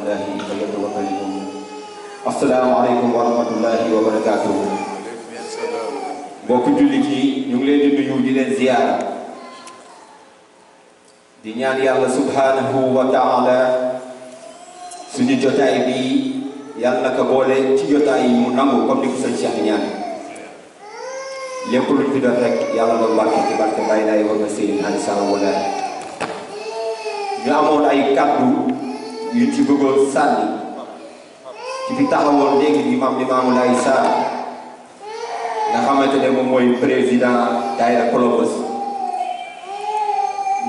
Lahi falyatawakkal al-mu'minun. Assalamu alaykum wa rahmatullahi wa barakatuh. Mbokk jullit yi ñu ngi leen di nuyu di leen ziyaara di ñaan yàlla subhanahu wa ta'ala suñu jotaay bi yàlla naka boole ci jotaay yi mu nangu comme ni ko sëñ Cheikh ñaan lépp luñ fi def rek yàlla na barke ci barke Mbacke Lahi Hommage Sherif wala ñu amoon ay kaddu yu ci bëggoon sànni ci fi taxawoon léegi di Limaamu Laay Sarr nga xamante ne moom mooy président daayira Columbus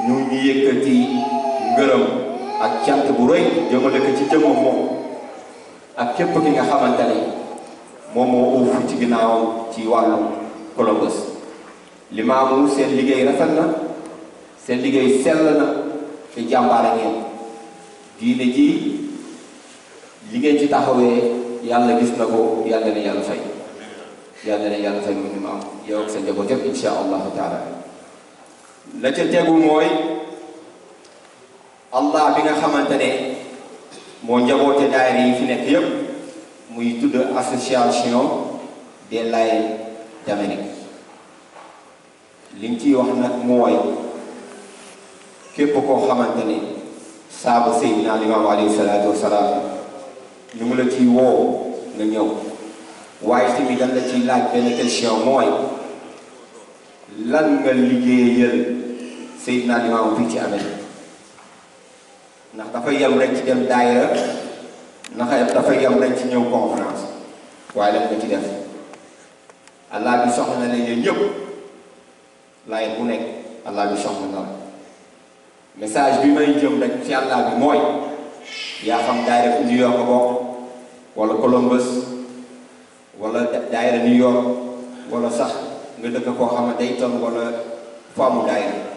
ñu ngi yëkkati ngërëm ak cant bu rëy jëmale ko ci jëmmam moom ak képp ki nga xamante ne moom moo uuf ci ginnaaw ci wàllu Columbus. Limaamu seen liggéey rafet na seen liggéey sell na te jàmbaare ngeen diine ji li ngeen ci taxawee yàlla gis na ko yàlla na yàlla fay mu Limaam yow ak sa njaboot yëpp insha allahu taala. la ca tegu mooy Allah bi nga xamante ne moo njaboote daayira yi fi nekk yëpp muy tudd association des Laayeen d'Amérique. liñ ciy wax nag mooy képp koo xamante ne saaba Seydina Limaamu alayhi salaatu wasalaam ñu ngi la ciy woo nga ñëw waaye tamit dañ la ciy laaj benn question mooy lan nga liggéeyal Seydina Limaamu fii ci Amérique ndax dafay yem rek ci dem daayira ndax dafay yem rek ci ñëw conférence waaye lan nga ci def Allah bi soxla na yéen ñëpp Laayeen bu nekk Allah bi soxla na la message bi may jëm rek ci Allah bi mooy yaa xam daayira New York bokk wala Columbus wala daayira New York wala sax nga dëkk koo xam ne Dayton wala fu amul daayira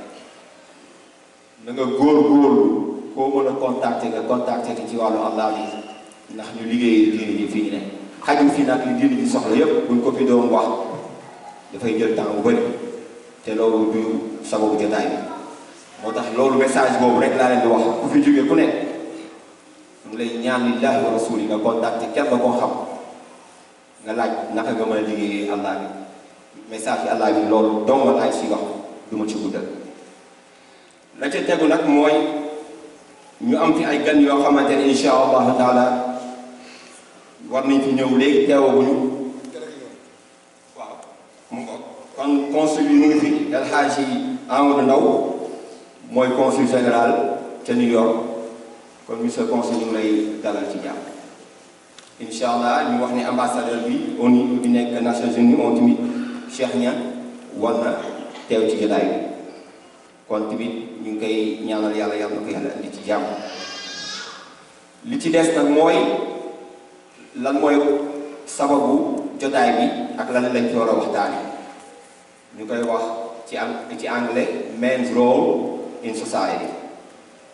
na nga góor-góorlu koo mën a contacter ci wàllu Allah bi ndax ñu liggéey diine ji fii ñu ne xaju fi nag li diine ji soxla yépp buñ ko fi doon wax dafay jël temps bu bëri te loolu du sababu jotaay bi moo tax loolu message boobu rek laa leen di wax ku fi jóge ku nekk mu lay ñaan lillahi wa rasuli nga contacter kenn ba koo xam nga laaj naka nga mën a liggéeyee Allah bi message yi Allah bi loolu dong laay si wax du ma ci guddal. la ca tegu nag mooy ñu am fi ay gan yoo xamante ne insha allahu taala war nañ fi ñëw léegi teewaguñu waaw kon consul bi mu ngi fi El Hadji Amadou Ndaw mooy consul général ca New York kon monsieur consul ñu ngi lay dalal ci jàmm insha allah ñu wax ne ambassadeur bi ONU bi nekk Nations Unies moom tamit Cheikh Niang war na teew ci jotaay bi kon tamit ñu ngi koy ñaanal yàlla na ko yàlla indi ci jàmm. li ci des nag mooy lan mooy sababu jotaay bi ak lan lañ ci war a waxtaane ñu koy wax ci anglais men's role in society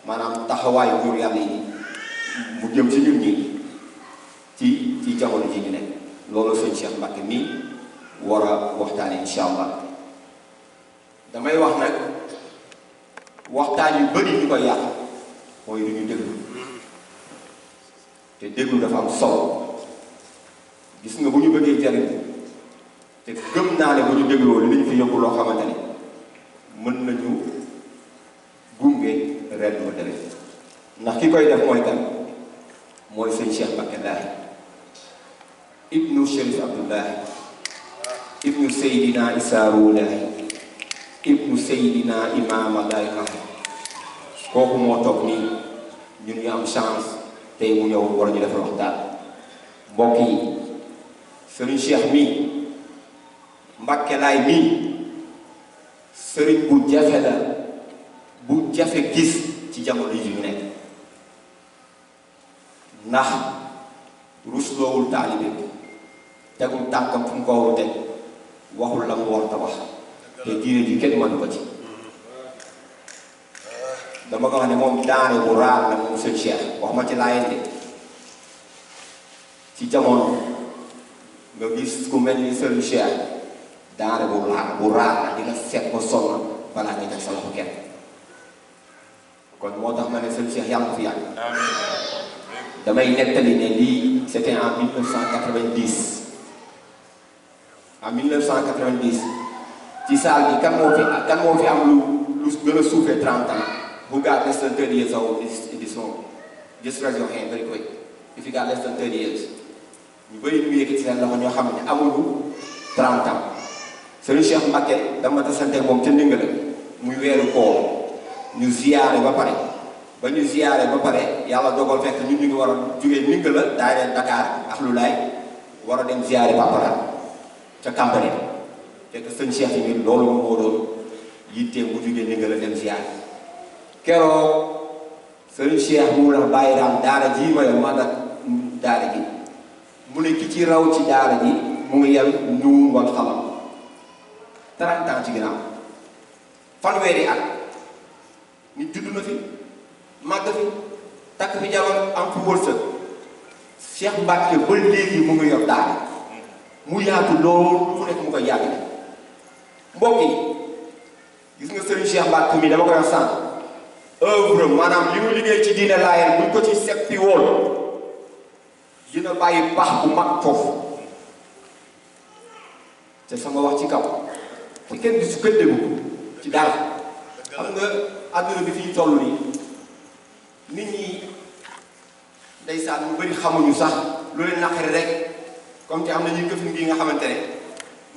maanaam taxawaayu góor yàlla yi mu jëm ci ñun ñi ci jamono ji ñu nekk loolu sëñ Cheikh Mbacke mii war a waxtaane insha allah. damay wax nag waxtaan yu bëri ñu koy yàq mooy lu ñu déglu te déglu dafa am solo gis nga bu ñu bëggee jariñ te gëm naa ne bu ñu dégloo li nañu fi yóbbu loo xamante ne mën nañu gunge ren ba dere ndax ki koy def mooy kan mooy sëñ Cheikh Mbacke Lahi ibnu Sherif Abdullahi ibnu Seydina Isaaru Lahi ibnu Seydina Imaam Lahi kooku moo toog nii ñun ñu am chance tey mu ñëw war ñu defal waxtaan mbokk yi sëriñ Cheikh mii Mbacke Lahi mii sëriñ bu jafe la bu jafe gis ci jamono yi ñu nekk ndax rusloowul taalibe tegul tànkam fu mu ko war a teg waxul la mu war a wax te diine ji kenn mënu ko ci dama ko wax ne moom daane bu raar la moom sëñ Cheikh wax ma ci Laayeen de ci jamono nga gis ku mel ni sëñ Cheikh daane bu raar la di nga seet ba sonn balaa ngay teg sa loxo kenn kon moo tax ma ne sëñ Cheikh yàlla ko fi yàgg damay nettali ne lii c'était en 1990 en 1990 ci salle bi kan moo fi am lu gën a suufee 30 ans who got less than 30 years old in this room just raise your hand very quick if you got less than 30 years ñu bëri ñu yëkkati seen loxo ñoo xam ne amuñu 30 ans Serigne Cheikh Mbacke dama tasante moom ca Ndingala muy weeru koor ñu ziyaare ba pare ba ñu ziyaare ba pare yàlla dogal fekk ñun ñu ngi war a jógee Ndingala daay leen Dakar ak lu laay war a dem ziyaare Papara ca campagne fekk sëñ Cheikh yi loolu moo doon yittee bu jógee Ndingala dem ziyaare keroog Serigne Cheikh mu la bàyyi daal daara ji ma yor mag ak daara ji mu ne ki ci raw ci daara ji mu ngi yal nuun wal xalam 30 ans ci ginnaaw fanweeri at nit judd na fi màgg fi takk fi jabar am fi wërsëg Cheikh Mbacke ba léegi mu ngi yor daara mu yaatu loolu fu nekk mu koy yàgg mbokk yi gis nga Serigne Cheikh Mbacke mi dama koy wax sànq œuvre maanaam li mu liggéey ci diine Laayeen buñ ko ci seppi woon dina bàyyi pax bu mag foofu te sama wax ci kaw te kenn du su déggu ci dara xam nga àdduna bi fii toll nii nit ñi ndeysaan ñu bëri xamuñu sax lu leen naqari rek comme ci am na ñuy këfin gi nga xamante ne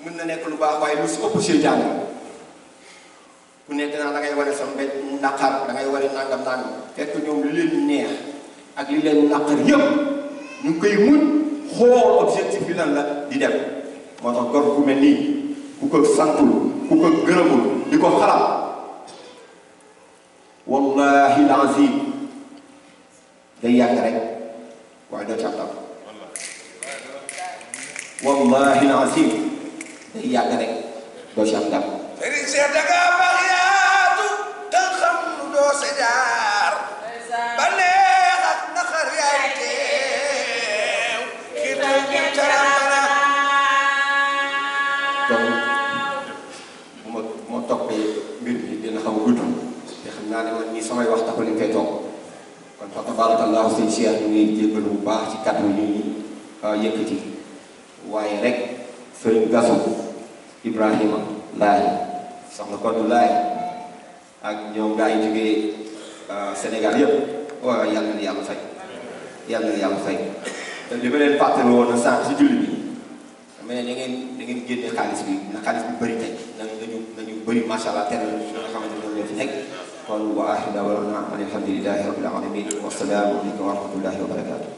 mën na nekk lu baax waaye lu si ëpp seytaane ku nekk naa da ngay wane sa mbéj naqar da ngay wane nangam fekk ñoom li leen neex ak li leen naqar yëpp ñu ngi koy muñ xool objectif bi lan la di dem moo tax gor ku mel nii ku ko santul ku ko gërëmul di ko xalam wallahi lazim day yàgg rek waaye doo ci am dam wallahi lazim day yàgg rek doo ci am dam Serigne Cheikh daga baax yaatu te xam lu doo sa jaar ba neex ak naqar yaay teew kii tëj carambara donc bu ma toppee mbir mi dina xaw a gudd te xam naa ne man nii samay wax taxul ñu koy toog kon fa tabarakallahu sëñ Cheikh ñu ngi jéggalu bu baax ci kàddu yi ñuy yëkkati waaye rek sëñ Gasu Ibrahima Lahi soxna Kodou Lahi ak ñoom gaa yi jógee Sénégal yëpp waaw yàlla na yàlla fay yàlla na yàlla fay te li ma leen fàttali woon na sànq si julli bi mais da ngeen génne xaalis bi na xaalis bi bëri tey nañu bëri macha allah teral li nga xamante ne ñoo fi nekk kon wa aaxiru da'waanaa an alhamdulillahi rabbil aalamiin wa salaamu aleykum wa rahmatullahi wa barakaatuh.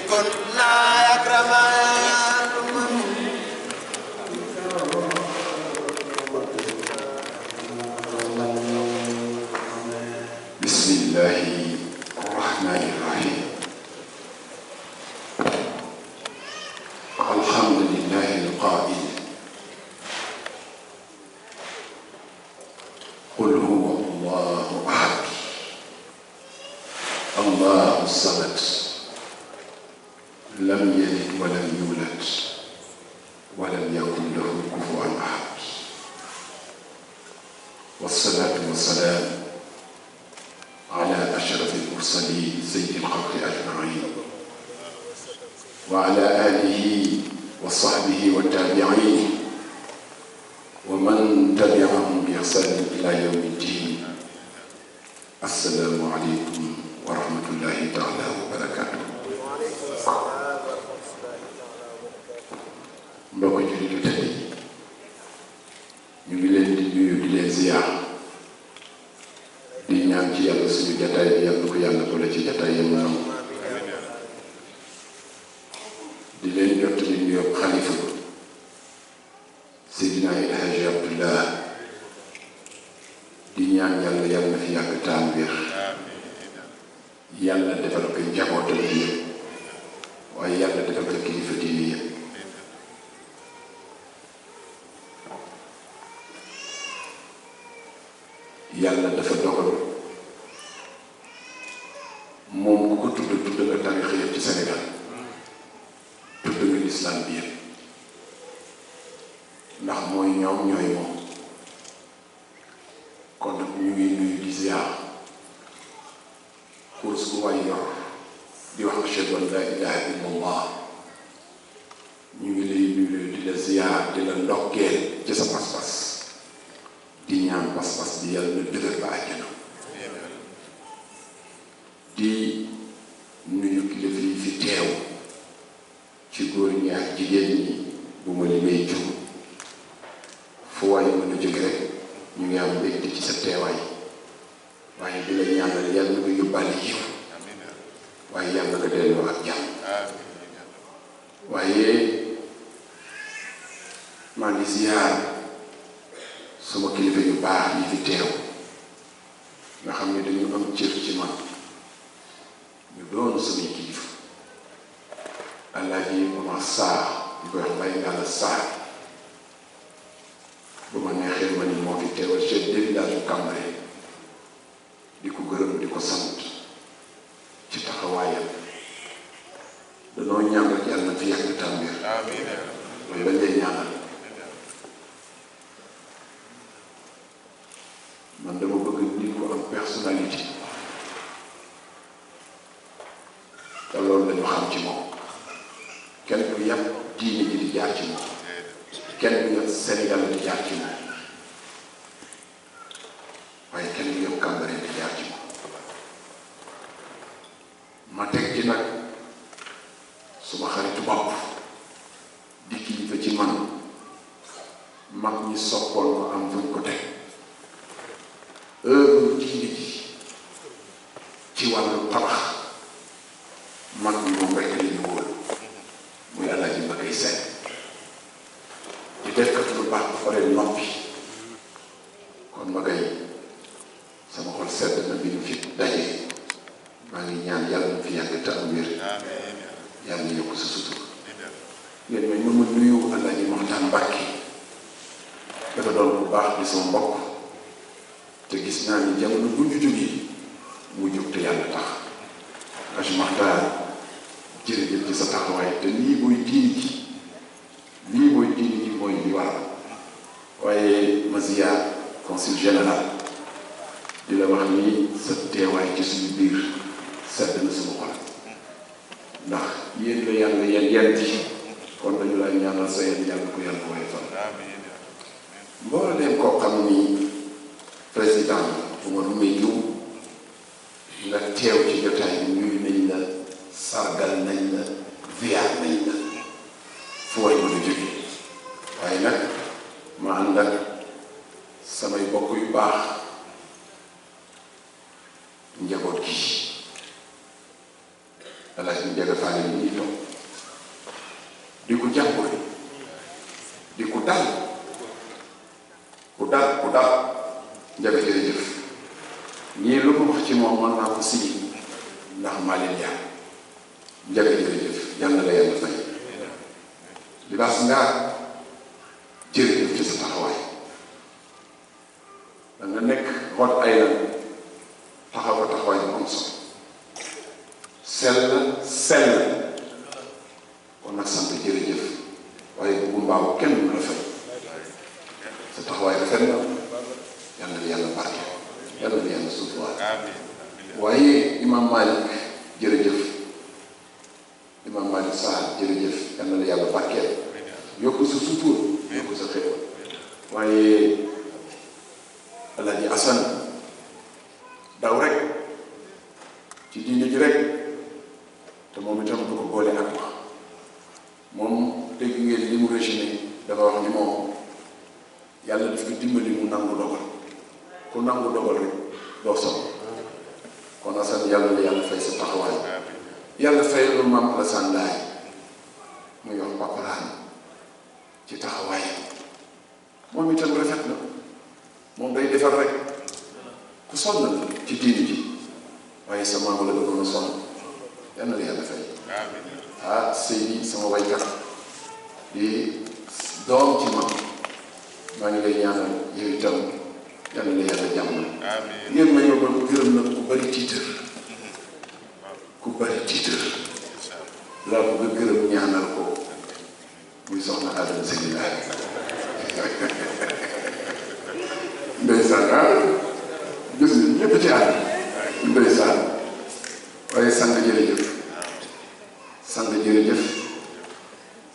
كنا أكرمان بسم الله الرحمن الرحيم الحمد لله القائل قل هو الله أحد الله الصمد لم يلد ولم يولد ولم يكن له كفوا أحد والصلاة والسلام على أشرف المرسلين سيد الخلق أجمعين وعلى آله وصحبه والتابعين ومن تبعهم بإحسان إلى يوم الدين. السلام عليكم ورحمة الله تعالى وبركاته. mbokk jullit yu tedd ñu ngi leen di nuyu di leen ziar di ñaan ci yàlla suñu jataay bi yàlla ko yàlla boole ci jataay yam na di leen jot li ñu yóbbu xalifa Seydina El Hadji Abdullah di ñaan yàlla yàlla na fi yàgg taan wér yàlla defal ko njabootam bi yëpp waaye yàlla defal ko kilifa diine yëpp yàlla dafa dogal moom ku ko tudd nga tarix yëpp ci Sénégal tudd nga lislaam bi yëpp ndax mooy ñoom ñooy moom kon nag ñu ngi nuyu di ziar course bu waay yor di wax ashhadu an la ilaha illallah ñu ngi lay nuyu di la ziar di la ndokkeel ci sa pas-pas di ñaan pas-pas bi yàlla na dëgër ba àjjana di nuyu kilifa yi fi teew ci góor ñi ak jigéen ñi bu ma limee jum fu waaye mën a jóge rek ñu ngi am mbégte ci sa teewaay waaye di la ñaanal yàlla nga yóbbaale yiw waaye yàlla nga delloo ak jàmm waaye maa ngi ziyaar suma kilifa yu baax yi fi teew nga xam ne dañu am cër ci man ñu doon samay kilifa Alaaji Omar Sarr di koy wax Baye Ngalla Sarr bu ma neexee ma ni moo fi teewal chef de village bu Cambérène di ko gërëm di ko sant ci taxawaayam danoo ñaan rek yàlla na fi yàgg tàmbir loolu lañ lay ñaanal man dama bëgg nit ku am personnalité te loolu lañu xam ci moom kenn du yàpp diine ji di jaar ci moom kenn du yàpp Sénégal di jaar ci moom waaye kenn du yàpp Cambérène di jaar ci moom ma teg ci nag suma xaritu bopp di kilifa ci man mag ñi soppoon ko am fuñ ko teg œuvre diine ji ci wàllu tabax mag ñi moom rekk la ñu wóolu muy Alaaji Mbacke Lahi di def kat lu baax ba pare noppi kon ma ngay sama xol sedd na bi ñu fi dajee maa ngi ñaan yàlla na fi yàgg te am wér yàlla yokk sa sutur ngeen may ma nuyu Alaaji Moxtaan Mbàkke dafa doon bu baax di sama mbokk te gis naa ni jamono bu ñu jógee mu jóg te yàlla tax Alaaji Moxtaan jërëjëf ci sa taxawaay te lii mooy diini ji mooy li war waaye ma ziyaar consul général di la wax ni sa teewaay ci suñu biir sedd na suñu xol ndax yéen la yàlla yenti kon dañu lay ñaanal sa yéen yàlla ko yàlla waaye fan mbooleem koo xam ni président bu ma rumee jiw nga teew ci jotaay bi nuyu nañ la sargal nañ la ziyaar nañ la fu way mën a jóge waaye nag ma ànd ak samay bokk yu baax njaboot gi Alaaji Alaaji Njaga Faal yi ñuy toog di ko jàmbure di ko dal Njaga jërëjëf ñii lu ko wax ci moom mën naa ko signé ndax maa leen yàgg Njaga jërëjëf yal na la yàlla fay Libaas Ngaar jërëjëf ci sa taxawaay da nga nekk Rhode Island taxaw taxawaay bu am solo sell kon nag sant jërëjëf waaye bu mbaaw kenn du la fay sa taxawaay rafet na yal na yàlla barke yal na yàlla sutuwaat waaye Imam Malick jërëjëf Imam Malick Sarr jërëjëf yal na yàlla barkeel yokku sa sutur yokku sa xéewal waaye Alaaji Asan daw rek ci diine ji rek te moom itam du ko boole ak wax moom dégg ngeen li mu résumé dafa wax ni moom yàlla daf ko dimbali mu nangu dogal ku nangu dogal rek doo sonn kon Asan yàlla la yàlla fay sa taxawaay yàlla fay lu Maam Alassane Laye muy wax papalaan ci taxawaay moom itam rafet na moom day defar rek ku sonn la ci diini ji waaye sa maam la gënoon a sonn yal na la yàlla fay ah Seydi sama waykat di doom ci maam maa ngi lay ñaanal yow itam yal na la yàlla jàmm ngeen ma yóbbal gërëm nag ku bari tiitër laa ko nga gërëm ñaanal ko muy soxna Adama Seydi Lahi ndeysaan gis nga ñëpp ci àll ndeysaan waaye sang jërëjëf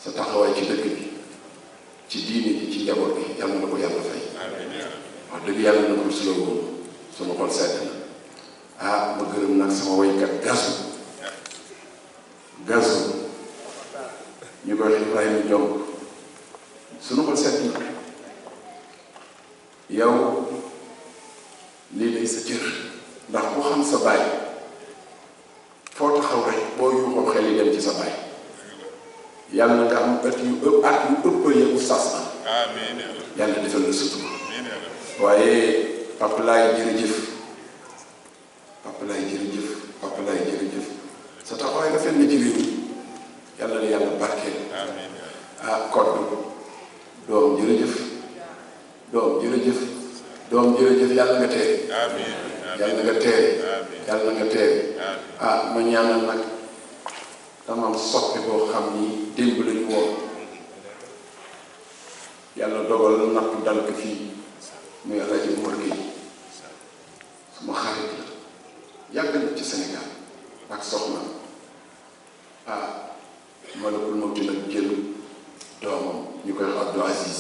sa taxawaay ci dëkk bi ci diine ji ci njaboot bi yàlla na ko yàlla fay wax dëgg yàlla na ko si la woon sama xol sedd na ma gërëm nag sama waykat gasu ñu koy wax Ibrahima Diong sunu xol sedd na yow lii lay sa cër ndax ku xam sa baay foo taxaw rek boo yuuxoo xel yi dem ci sa baay yàlla nga am at yu ëpp ya sas na yàlla defal la sutura waaye Papa Lahi jërëjëf sa taxawaay rafet na ci réew mi yàlla la yàlla barkeel kon doom jërëjëf yàlla nga teere yàlla nga teere ma ñaanal nag dama am soppi boo xam ni démb lañu woon yàlla dogal nattu dal ko fii muy Alaaji Umar Gueye suma xarit la yàgg na ci Sénégal ak soxna malakul mawti nag jël doomam ñu koy wax Abdou Aziz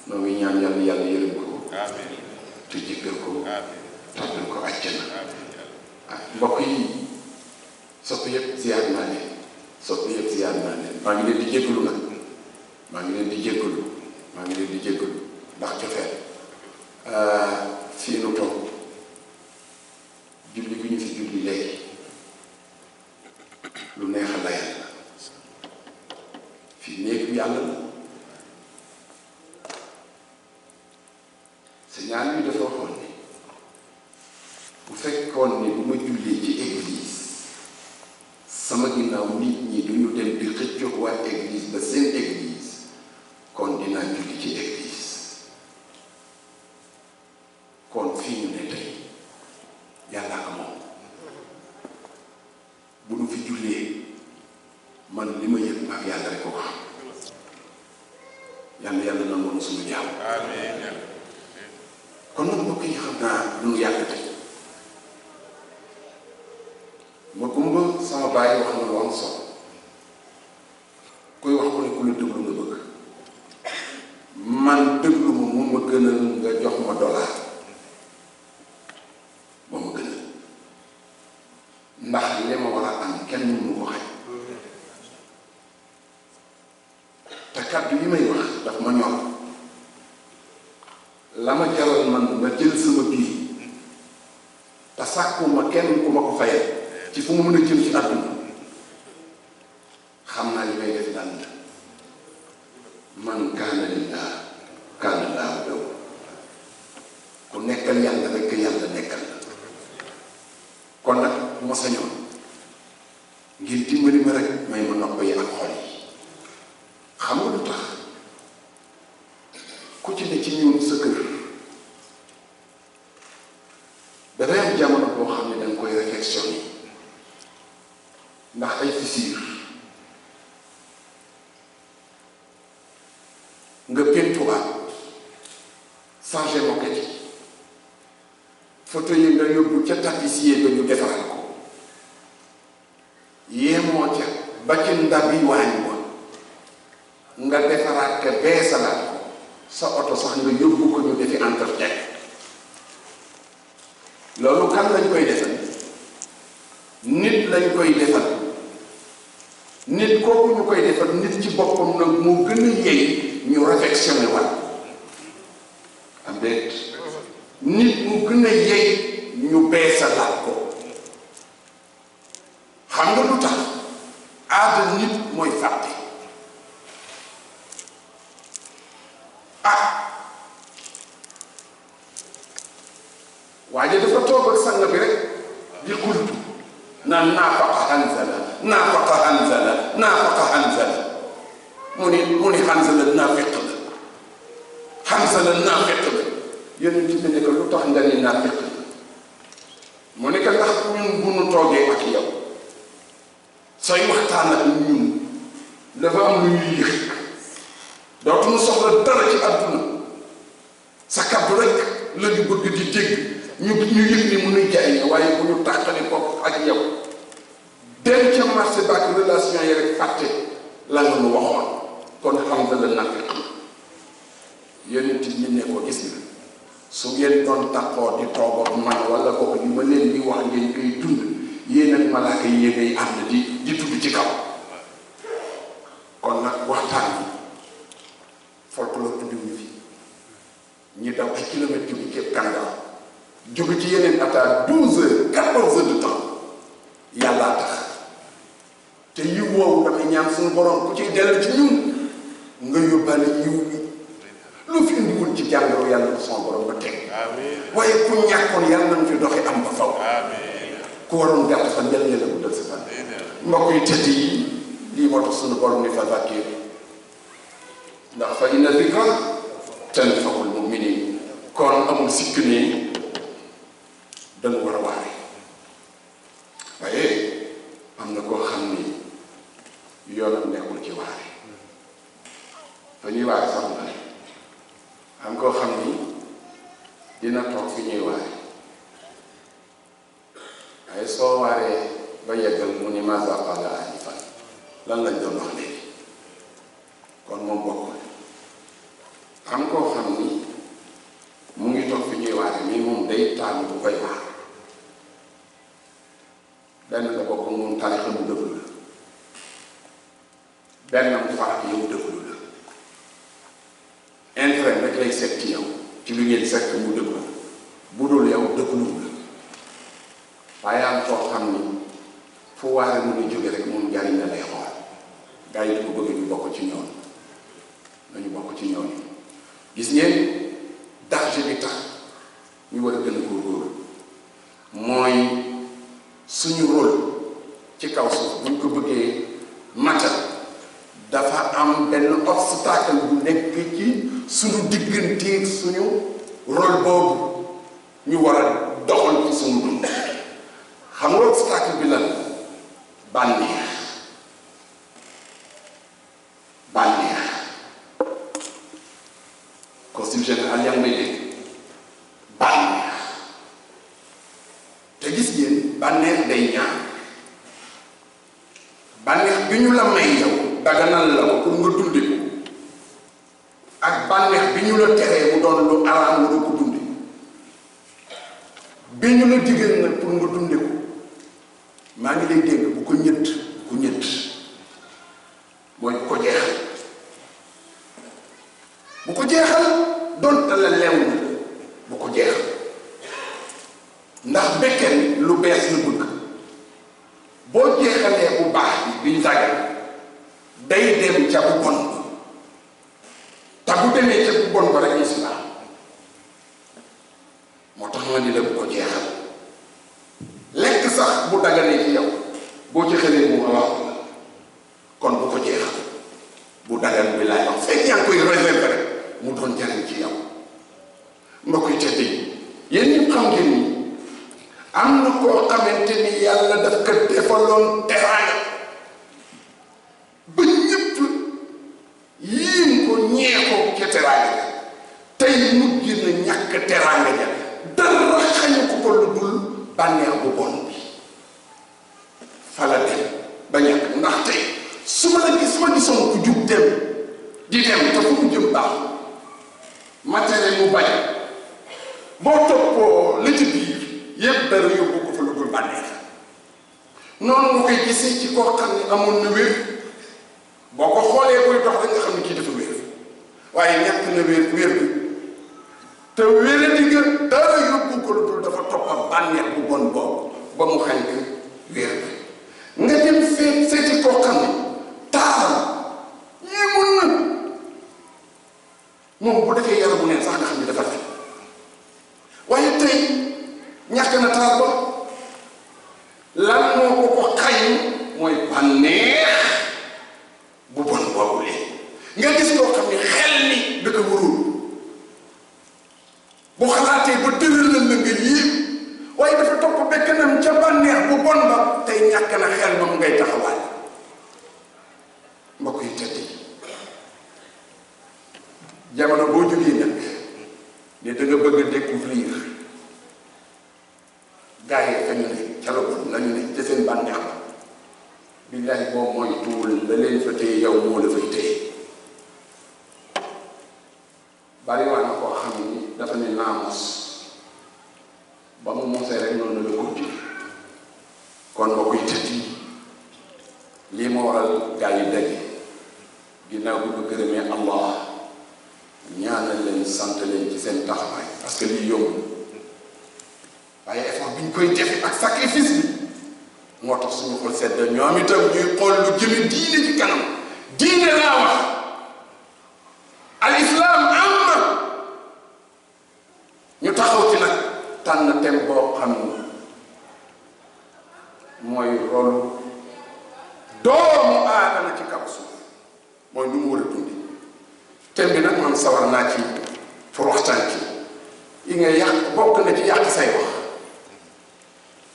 noo ngi ñaan yàlla yërëm ko te jéggal ko tàbbal ko àjjana mbokk yi soppi yëpp ziar naa leen maa ngi leen di jéggalu nag maa ngi leen di jéggalu ndax cofeel fii nu toog julli bi ñu fi julli léegi lu neex a layal la fii néegu yàlla la sa ñaan bi dafa waxoon ni bu fekkoon ni bu ma jullee ci église sama ginnaaw nit ñi duñu dem di xëccoog waa église ba seen église kon dinaa julli ci église kon fii ñu ne tey yàlla ak moom bu nu fi jullee man li ma yëg ak yàlla rek ko wax yàlla nangoon na suñu jaaw kon nag mbokk yi xam naa lu nu yàgg tey ma gumba sama bàyyi wax na lu am solo koy wax ko ne ku la déglu nga bëgg man déglu ma moo ma gënal nga jox ma dollar moo ma gënal ndax li ma war a am kenn mënu ko xaj te kàddu yi may wax daf ma ñor la ma jaral man ma jël sama biir te sàkkuma kenn ku ma ko fayal ci fu mu mën a jëm ci àdduna li may def lan la man kaana lillah kaana laahu lahu ku nekkal yàlla rek yàlla nekkal la kon nag bu ma sañoon ngir dimbali ma rek may ma nopp yi ak xol yi xam nga lu tax ku ci ne ci ñun sa kër dafay am jamono boo xam ne danga koy réflexionné ndax ay fissure nga pentuwaat changé moquette yi photo yi nga yóbbu ca tapissier ba ñu defaraat ko yéemoo ca ba ci ndabi waañ wa nga defaraat ka beesalaat ko sa oto sax nga yóbbu ko ñu defi entretien loolu kan lañ koy defal nit lañ koy defal nit kooku ñu koy defal nit ci boppam nag moo gën a yey ñu réflexionné waat am déet nit mu gën a yey ñu beesalaat ko xam nga lu tax aada nit mooy fàtte waaye dafa toog ak sang bi rek di xultu naan naafaqa Hanzala naafaqa Hanzala naafaqa Hanzala mu ni Hanzala naafiq la Hanzala naafiq la yonent bi ne ko lu tax nga ni naafiq la mu ne ko ndax ñun bu nu toogee ak yow sooy waxtaan ak ñun dafa am lu ñuy yëg dootuñu soxla dara ci àdduna sa kàddu rek la ñu bëgg di dégg ñu yëg ni mu nuy jaay waaye bu ñu tàqali ko ak yow dem ca marché ba ak relation yi rek fàtte la nga nu waxoon kon xam nga la nafiq yonent ñi ne ko gis na su ngeen doon taqoo di toog ak man wala bokk li ma leen di wax ngeen koy dund yéen ak malaaka yi yéenay ànd di tudd ci kaw kon nag waxtaan bi folklore tuddiwuñu fi ñi daw ay kilomètres jóge képp Canada jóge ci yeneen attaque 12 heures 14 heures de temps yàllaa tax te yiw woowu dafay ñaan suñu borom ku ciy dellu ci ñun nga yóbbaale yiw bi lu fi indiwul ci jàngoro yàlla ko son borom ba teg waaye ku ñàkkoon yàlla nañ fi doxee am ba faw ku waroon gàtt fan yàlla la guddal sa fan mbokk yi tëdd yi lii moo tax suñu borom ni fa zakir ndax fa inna zikra tanfa'ul mu'minin kon amul sikk ne dañu war a waare waaye am na koo xam ni yoonam nekkul ci waare fa ñuy waare sax na am koo xam ni dina toog fi ñuy waare waaye soo waaree ba yeggal mu ni maza qala anifan lan lañ doon wax léegi kon moom bokkul am koo xam ni mu ngi toog fi ñuy waare mais moom day tànn bu koy waar benn la bokk moom tarixa mu déglu la benn mu faat yow déglu la intérêt rek lay seet ci yow ci lu ngeen sekk mu déglu la bu dul yow dégluwul la waaye am koo xam ni fu waare mu ngi jóge rek moom njariñ la lay xool gaa yi ko bëgg ñu bokk ci ñoom nañu bokk ci ñoom gis ngeen danger bi tax ñu war a gën a góorgóorlu mooy suñu rôle ci kaw suuf buñ ko bëggee matal dafa am benn obstacle bu nekk ci suñu digganteeg suñu rôle boobu ñu war a doxal ci suñu dund xam nga obstacle bi lan bànneex consul général yaa ngi may dégg bànneex te gis ngeen bànneex day ñaan bànneex bi ñu la may yow daganal la ko pour nga dunde ko ak bànneex bi ñu la teree mu doon lu araam nga ko dunde bi ñu la digal nag pour nga dunde ko maa ngi lay dégg bu ko ñett mooy bu ko jeexal bu ko jeexal donte la leew na bu ko jeexal ndax bekken lu bees la bëgg boo jeexalee bu baax bi biñ dagal day dem ca bu bon te bu demee ca bu bon ba rek musiba moo tax ma ni la bu ko jeexal lekk sax bu daganee ci yow boo ci xëlee mu wax kon bu ko jeexal bu dagan bi laay wax fekk yaa ngi koy réserver rek mu doon jariñ ci yow mbokk yi tedd yi yéen ñëpp xam ngeen ni am na koo xamante ni yàlla daf ko defaloon teraanga ba ñëpp yiim ko ñee ko ca teraanga ja tey mujj na ñàkk teraanga ja dara xañu ko ko lu dul bànneex bu bon bi fala dem ba ñàkk ndax tey su ma gisoon ku jub dem di dem te fu mu jëm baax matériel mu bañ boo toppoo la ci biir yëpp dara yóbbu ko fa lu dul bànneex noonu nga koy gisee ci koo xam ne amoon na wér boo ko xoolee koy dox rek nga xam ne kii dafa wér waaye ñàkk na wér bi te wéradi nga dara yóbbu ko lu dul dafa toppal bànneex bu bon boobu ba mu xañ ko wér bi nga dem seeti koo xam ne taaram yéemoon na moom bu defee yaramu neen sax nga xam ne dafa fi waaye tey ñàkk na taar ba lan moo ko xañ mooy bànneex bu bon boobu lee nga gis koo xam ne xel ni da ko warul bu xalaatee ba tëral la nga yéeg waaye dafa topp bekkanam ca bànneex bu bon ba tey ñàkk na xel ba mu ngay taxawaay mbokk yi tedd yi jamono boo jógee nag ne da nga bëgg a découvrir gaa yi fa ñu ne ca la bon la ñu ne ca seen bànneex la billahi boo mooy tuul la leen fa téye yow moo la fay téye bari waa na koo xam ni dafa ne naa mos ba mu mosee rek noonu la continuer kon moo koy tëdd lii moo waral gaa yi daje ginnaaw bu ko gërëmee Allah ñaanal leen sant leen ci seen taxawaay parce que lii yomb waaye effort bi ñu koy defe ak sacrifice bi moo tax suñu xol sedd ñoom itam ñuy xool lu jëme diine ci kanam diine laa wax al islam am na ñu taxaw ci nag tànn thème boo xam ni mooy rôle doomu aadama ci kaw suuf mooy nu mu war a dundi thème bi nag man sawar naa ci pour waxtaan ci yi nga yàq bokk na ci yàq say wax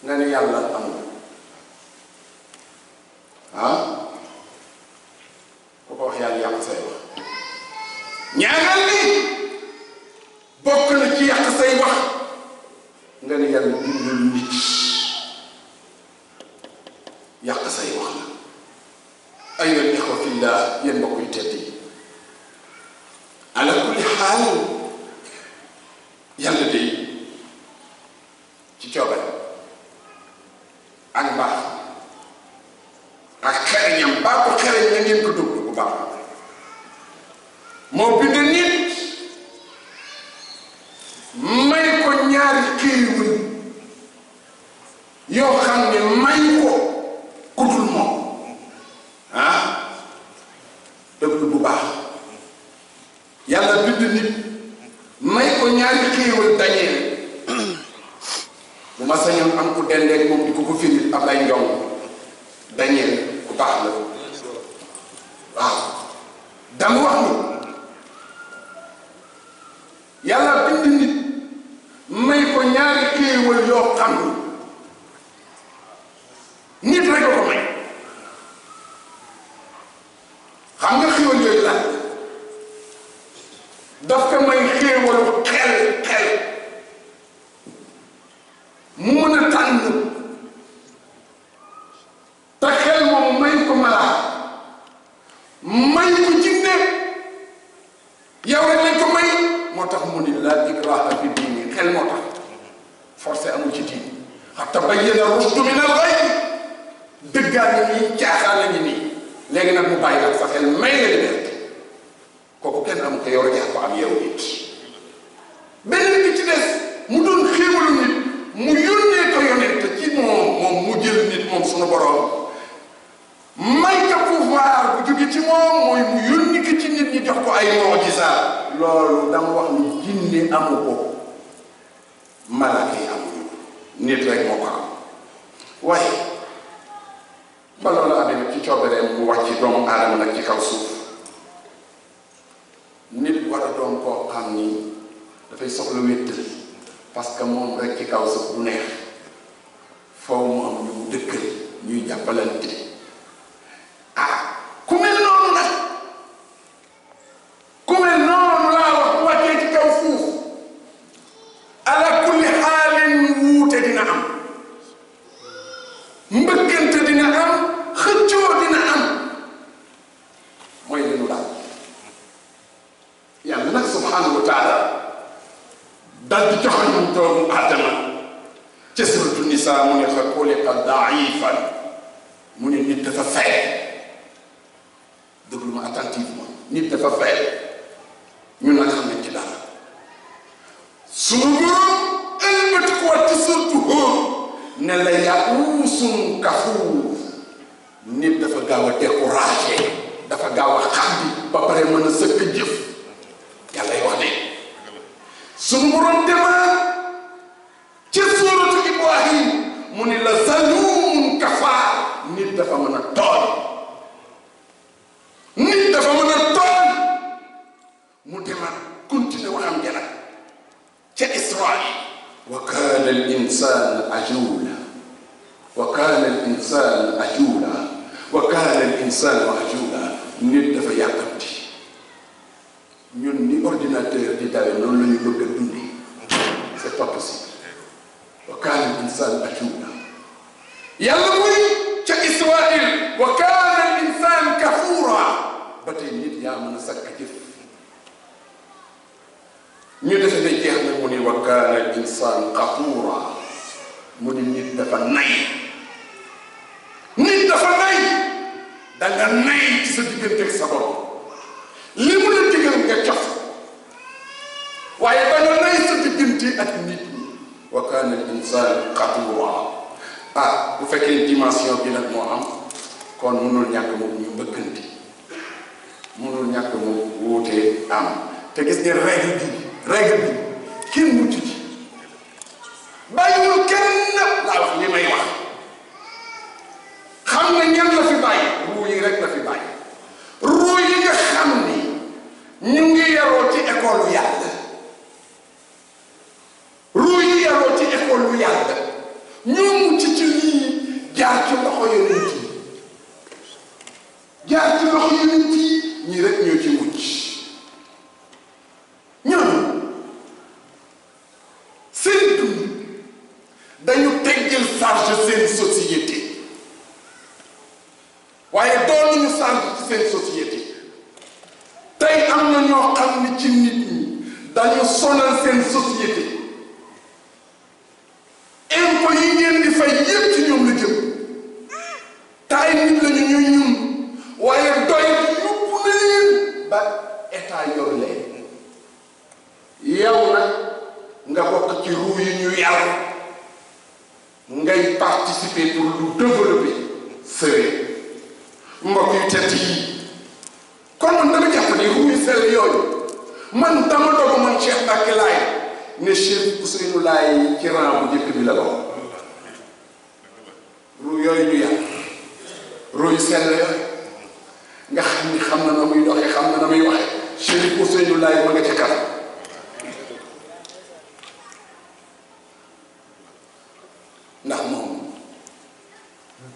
nga ne yàlla amul ku ko wax yàlla yàq say wax ñaareel bi bokk na ci yàq say wax nga ne yàlla bindul nit yàq say wax la ayyuhal ixwa fillah yéen mbokk yu tedd yi ala kulli xaal yàlla de ci coobare ak mbaax ak xereñam baa ko xereñ na ngeen ko dugg bu baax moo bind nit may ko ñaari xéewal yoo xam ne may ko ku dul moom dëgg bu baax yàlla bind nit may ko ñaari xéewal dañee bu ma sañoon am ku dendeeg moom di ko ko firil ab lay njong dañee ku baax la waaw dama wax ni yàlla bind nit may ko ñaari xéewal yoo xam ni nit rek ko may xam nga xéewal yooyu la daf ko may xéewalu xel mu mën a tànn te xel moom may ko malaa may ko jinne yow rek lañ ko may moo tax mu ni laa ikraha fi diini xel moo tax forcé amul ci diini xat tabayyana rushdu min al-ghayy dëggaa ngi nii caaxaan la ngi nii léegi nag mu bàyyi la sa xel may la liberté kooku kenn am ko yow rek yaa ko am yow nit beneen bi ci des mu doon xéewalu nit mu yónnee ko yonent ci moom mu jël nit moom suñu borom may ca pouvoir bu jóge ci moom mooy mu yónni ko ci nit ñi jox ko ay mu'jizaat loolu dama wax ni jinne amu ko malaaka yi amuñu nit rek moo ko am waaye ba loolu amee ci coobareem mu wàcc doomu aadama nag ci kaw suuf nit war a doon koo xam ni dafay soxla wéttal parce que moom rek ci kaw suuf du neex foofu mu am ñu dëkkal ñuy jàppalante ku mel noonu nag ku mel noonu laa wax bu wàccee ci kaw suuf ala kulli xaalin wuute dina am mbëkkante dina am xëccoo dina am mooy li nu daal yàlla nag subhanahu wa taala dal di joxoñ doomu Adama ca suratu Nisaa mu ne fa xuliqa daifan mu ne nit dafa fay déglu ma attentivement nit dafa fay ñun nag xam nañ ci dara suñu borom ëlbati ko ci suratu Hud ne la ya'uusun kafuur nit dafa gaaw a découragé dafa gaaw a xaddi ba pare mën a sëkk jëf yàlla wax ne suñu borom demaat ci suratu Ibrahim mu ne la zaluumun kafaar nit dafa mën a tooñ nit dafa mën a tooñ mu demaat continuer waxam ja nag ca Israël wa kaana al insaan ajuula wa kaana al insaan ajuula wa kaana al insaan ajuula nit dafa yàkkamti ñun ni ordinateur di dawe noonu la ñu bëgg a dundee c'est pas possible wa kaana al insaan ajuula yàlla muy ca Israël wa kaana al insaan kafuura ba tey nit yaa mën a sakk jëf ñu defe ne jeex na mu ni wa kaana al insaan qafuura mu ni nit dafa nay nit dafa nay danga nay ci sa digganteeg sa borom li mu la digal nga cof waaye ba nga nay sa diggante ak nit ñi wa kaana al insaan qafuura bu fekkee dimension bi nag moo am kon mënul ñàkk moom ñu mbëkkante mënul ñàkk moom wuutee am te gis ngeen règle bi kenn mucc ci bàyyiwul kenn laa wax li may wax xam nga ñan la fi bàyyi ruu yi rek la fi bàyyi ruu yi nga xam ni ñu ngi yaroo ci école yàlla ruu yi yaroo ci école yàlla ñoo mucc ci lii jaar ci loxo yonent yi jaar ci loxo yonent yi ñii rek ñoo ci mucc ñoom seen dund dañu teggil charge seen société waaye doon nañu charge ci seen société tey am na ñoo xam ni ci nit ñi dañu sonal seen société impôt yi ngeen di fay yépp ci ñoom la jëm taay nit lañu ñuy ñun waaye doy yóbbu na leen ba état yor leen yow nag nga bokk ci ruu yi ñu yar ngay participer pour lu développer sa réew mbokk yu tedd yi kon man dama jàpp ni ruu yu sell yooyu man dama dogu man Cheikh Mbacke Lahi ne Cheikh Ouseynou Lahi ci rang bu njëkk bi la bokk ruu yooyu ñu yar ruu yu sell yooyu nga xam ni xam na na muy doxee xam na na muy waxee Cheikh Ouseynou Lahi ma nga ca kanam ndax moom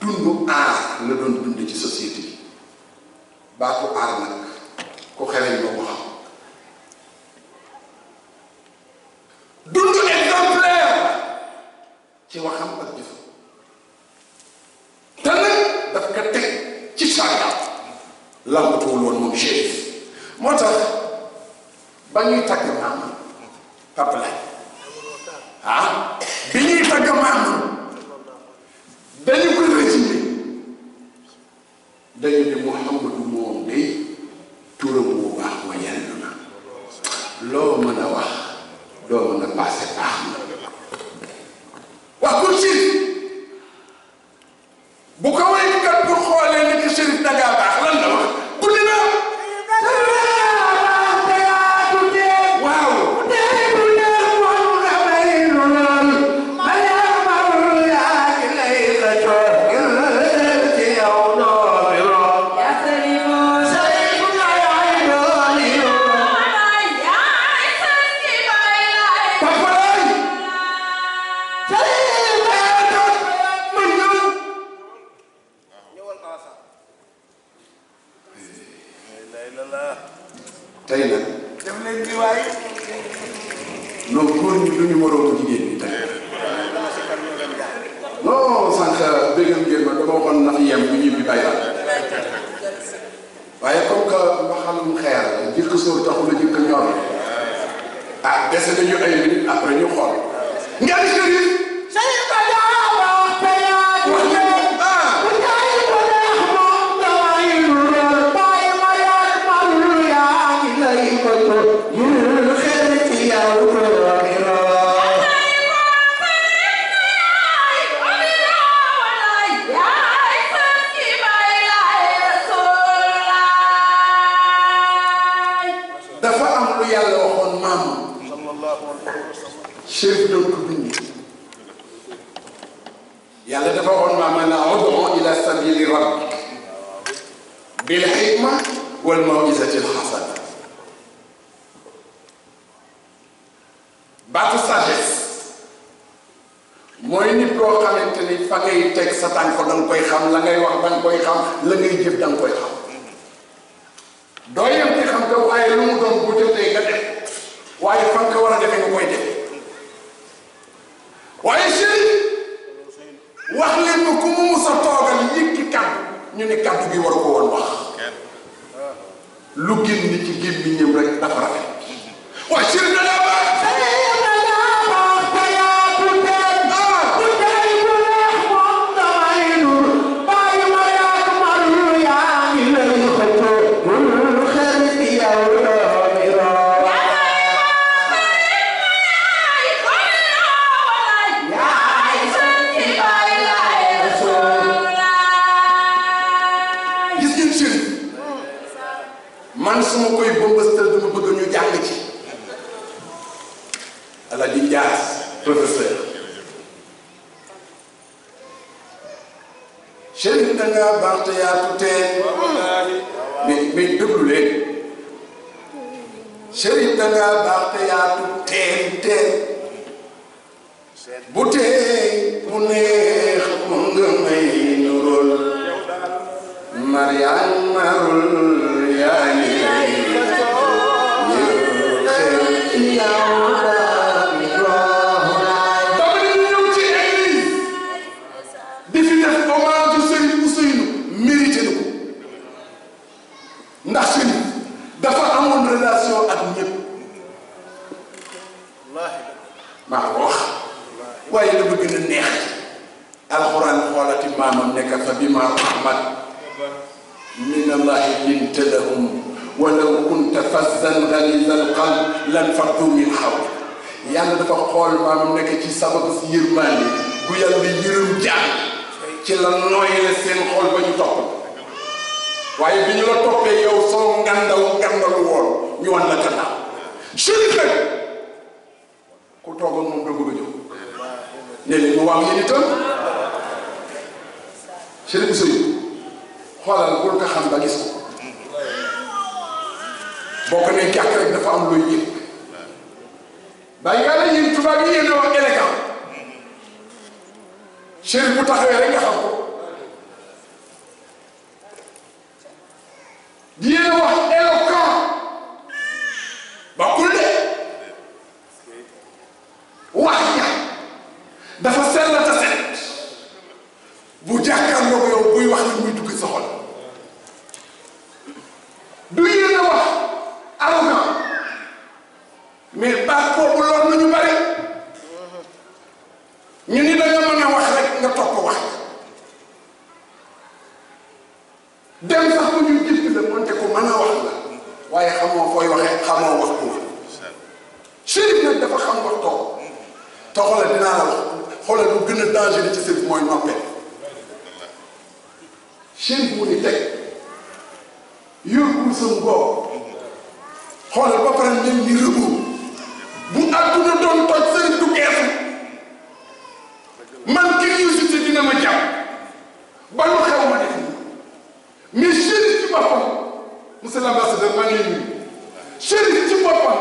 dundu aar la doon dund ci société bi baatu aar nag ku xereñ boo ko xam dundu exemplaire ci waxam ak jëf te nag daf ko teg ci charia lambatuwul woon moom Chérif moo tax ba ñuy tagg maam Papa Lahi bi ñuy tagg maam dañu ko résumé dañu ne Mouhamadou moom day turam bu baax wa yàlla na loo mën a wax doo mën a passé baax na wax ko Chérif bu ko waykat bu xoolee ni que Chérif dangaa tey nag def leen di waay non góor ñi lu ñu waroo ko jigéen ñi tey non sànq déggal ngeen ma dama waxoon ndax yem bu ñibbi bàyyi la waaye comme que mbaxalum xeer la jëkk sóor taxul a jëkk ñor ah dese nañu ay minutes après ñu xool ngeen Chérif Chérif doon ko bind yàlla dafa waxoon maa man ud'u ila sabili rabbik bil hikma wal maw'izati al hasana baatu sagesse mooy nit koo xamante ni fa ngay teg sa tànk da nga koy xam la ngay wax da nga koy xam la ngay jëf da nga koy xam doo yem ci xam ko waaye lu mu doon bu jotee nga def waaye fa nga ko war a defee nga koy def waaye Chérif wax leen ma ku mu mus a toogal yëkki kàddu ñu ne kàddu gi war ko woon wax lu génn ci gémmiñam rek dafa rafet waaye Chérif da daa baax man su ma koy bëmbëstal dama bëgg ñu jàng ci ala di Ndiass professeur Chérif da nga baax te yaatu teen mais déglu leen Chérif da nga baax te yaatu teen bu tey mu neex mu nga may nurul Mariane marul yaa ngi di fi def hommage Serigne Ouseynou mérité na ko ndax Serigne dafa amoon relation ak ñëpp maa ko wax waaye la bëgg na neex alxuraan xoolati maamam nekk fa bi ma rahmat min allahi linta lahum walaw kunta fazzan ghaliza alqalb lan faddu min hawlik yàlla dafa xool maamam nekk ci sababu si yërmande bu yàlla yërëm jaam ci la nooyale seen xol ba ñu topp waaye bi ñu la toppee yow soo ngandalu woon ñu wan la gannaaw Chérif nag ku toogoon moom doo bëgg a jóg ne leen mu waaw yéen itam Chérif Ouseynou xoolal bul ko xam ba gis ko boo ko nee jàkk rek dafa am looy yëg bàyyi nga la yéen tubaab yi yéen a wax élégant Chérif bu taxawee rek nga xam ko di yéen a wax éloquent bokkul de wax ña dafa sell ta set bu jàkkaarloo yow buy wax ni muy dugg sa xol du yéen a wax arrogant mais baat boobu lool nañu bari ñu ni dañoo mën a wax rek nga topp wax dem sax bu ñu gis la moonte ko mën a wax la waaye xamoo fooy waxee xamoo wax ko Chérif nag dafa xam wax toog te xoolal dinaa la wax xoolal lu gën a dangereux ci Chérif mooy noppee Chérif mu ni teg yóbbu sa ngoo xoolal ba pare mel ni rëbbu bu àdduna doon toj Chérif du geesu man curiosité dina ma jàpp ba lu xew ma def mais Chérif ci boppam monsieur l'ambassadeur maa ngi nuyu Chérif ci boppam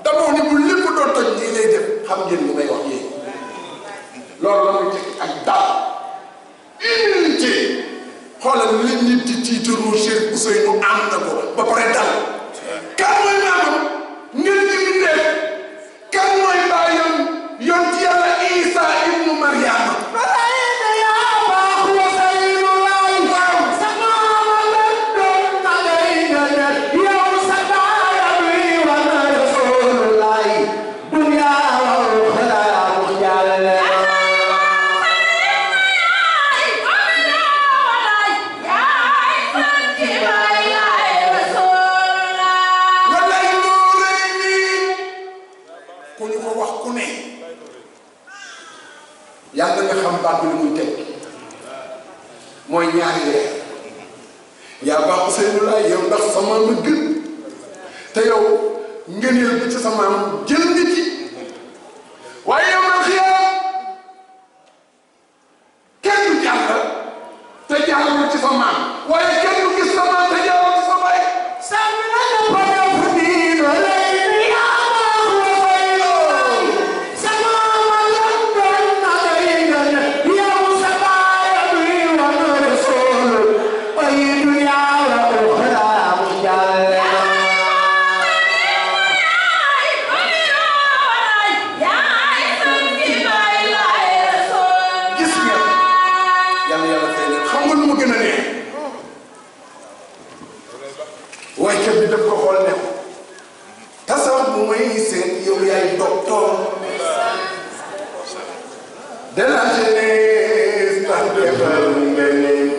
d'abord ni bu lépp doon toj nii lay def xam ngeen li may wax yéen loolu la muy teg ak daal humilité xoolal li nit di tiitaroo Chérif Ouseynou am na ko ba pare dal kan mooy maamam ngeen ci bindee kan mooy baayam yoon ci yàlla Isa ibnu Mariama yàlla nga xam baat bi lu muy teg mooy ñaari weer yaa baax Ousseynou Lahi yow ndax sa maam la gën te yow ngëneel bi ci sa maam jël nga ci waaye yow man xiyaam kenn du jàll te jàllul ci sa maam waaye kenn du gis sa maam te jàllul ci sa baay de la jeunesse ndax defal ngeen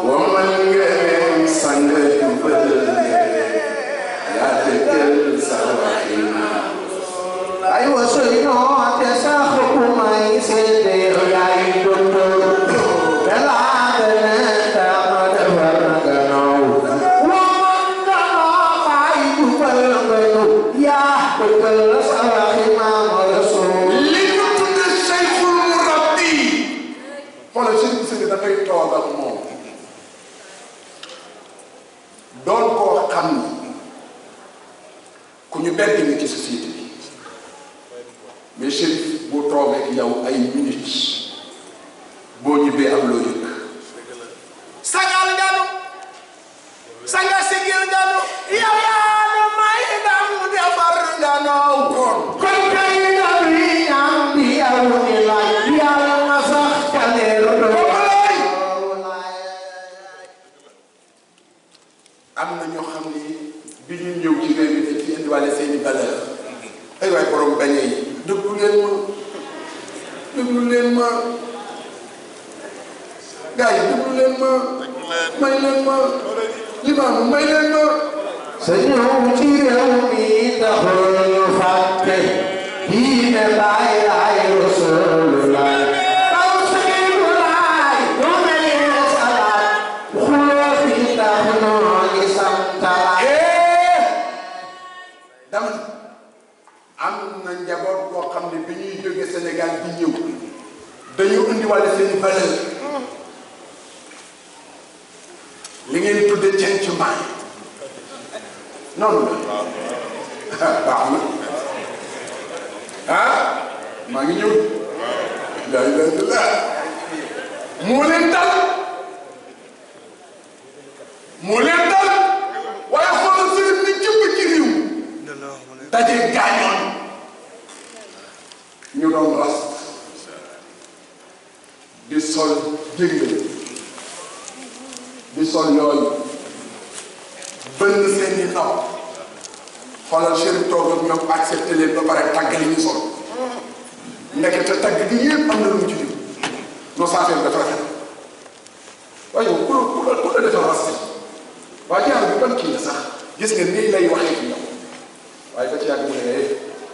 woman ngeen sang jubal yaa dëggal sa waxin ay Ousseynou te sax ku may seede yaay docteur de la jeunesse tax defar gannaaw woman gannaaw fay jubal ngeen yaa dëggal sa waxin xoolal Chérif Ouseynou dafay toog ak moom doon koo xam ni ku ñu bedd nga ci société bi mais Chérif bu toogee ak yow ay minutes boo ñibbee am loo yëg sagal nganu sanga sigil nganu yow yaa nu may dam defar nganaw kon kay nganu yi ñam bi yow ni laaj yàlla na sax am na ñoo xam ni bi ñu ñëw ci réew mi dañ fi indiwaale seeni valeur ay waay borom bañe yi déglu leen ma gars yi déglu leen ma may leen ma limaamu may leen ma sa ñëw ci réew mi taxul ñu fàtte diine Laay Laay Rasulullah am na njaboot boo xam ne bi ñuy jógee Sénégal di ñëw dañu indiwale seeni valeur li ngeen tudde cencement noonu la baax na maa ngi ñëw la ilaha illallah moo leen dal waaye xoolal sëriñ ni jëpp ci réew daje gaañoon ñu doon ras di sol jëngal di sol yooyu bënn seeni naw xoolal Chérif toog ak ñoom accepté leen ba pare tàgg li ñu sol ndekete tàgg gi yëpp am na lu mu ci diw non saa fee dafa rafet waaye yow ku la defal ras waaye jaar bi ban kii la sax gis nga nii lay waxee ci ñoom waaye ba ci yàgg mu ne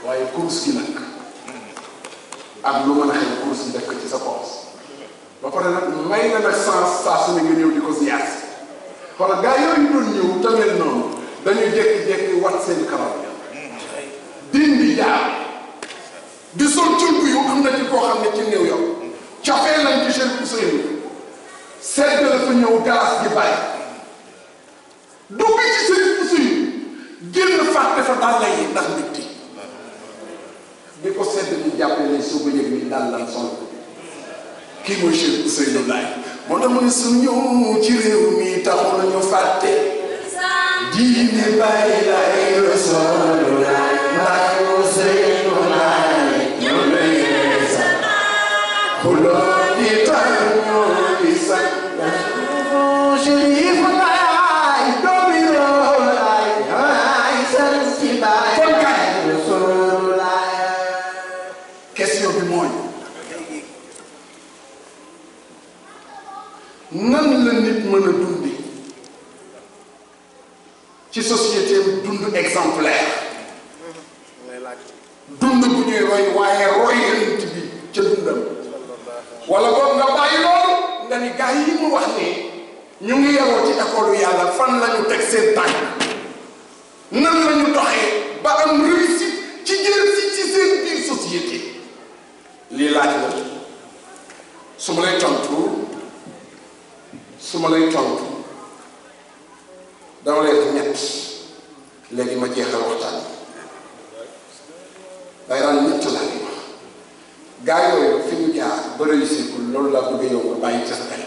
waaye course gi nag ak lu mën a xëy course bi def ko ci sa poos ba pare nag may na nag sens saa su ne nga ñëw di ko ziyaar xoolal gars yooyu doon ñëw tamit noonu dañuy jékki-jékki wat seen kawar dindi jaar di sol cëlbu yu am na ci koo xam ne ci néew yow cafee lañ ci Chérif Ouseynou sedd la fa ñëw galas gi bàyyi dugg ci Chérif Ouseynou génn fàtte fa dàll yi ndax mbégte bi ko sedd bi jàppee lay soog a yëg ni daal lan sol kii mooy Chérif Ousseynou Lahi moo tax mu ne suñu ci réew mi taxul ñu fàtte diine bàyyi lay Rasulullah ndax Ouseynou laay ñu lay sa xuloo di tax ñoo di sax Sherif laay doomi laay ay san ci baay kon kay Rasulullah question bi mooy nan la nit mën a dundi ci société dund exemplaire dund bu ñuy roy waaye roy yonent bi ca dundam wala boog nga bàyyi loolu nga ni gars yi mu wax ni ñu ngi yaroo ci école yàlla fan la ñu teg seen tànk nan la ñu doxee ba am réussite ci jël ci seen biir société lii laaj la su ma lay tontu dama lay def ñett léegi ma jeexal waxtaan day daan ñett laa di wax gaa yooyu fi ñu jaar ba réussir ko loolu laa bëgg yow nga bàyyi ci sa xel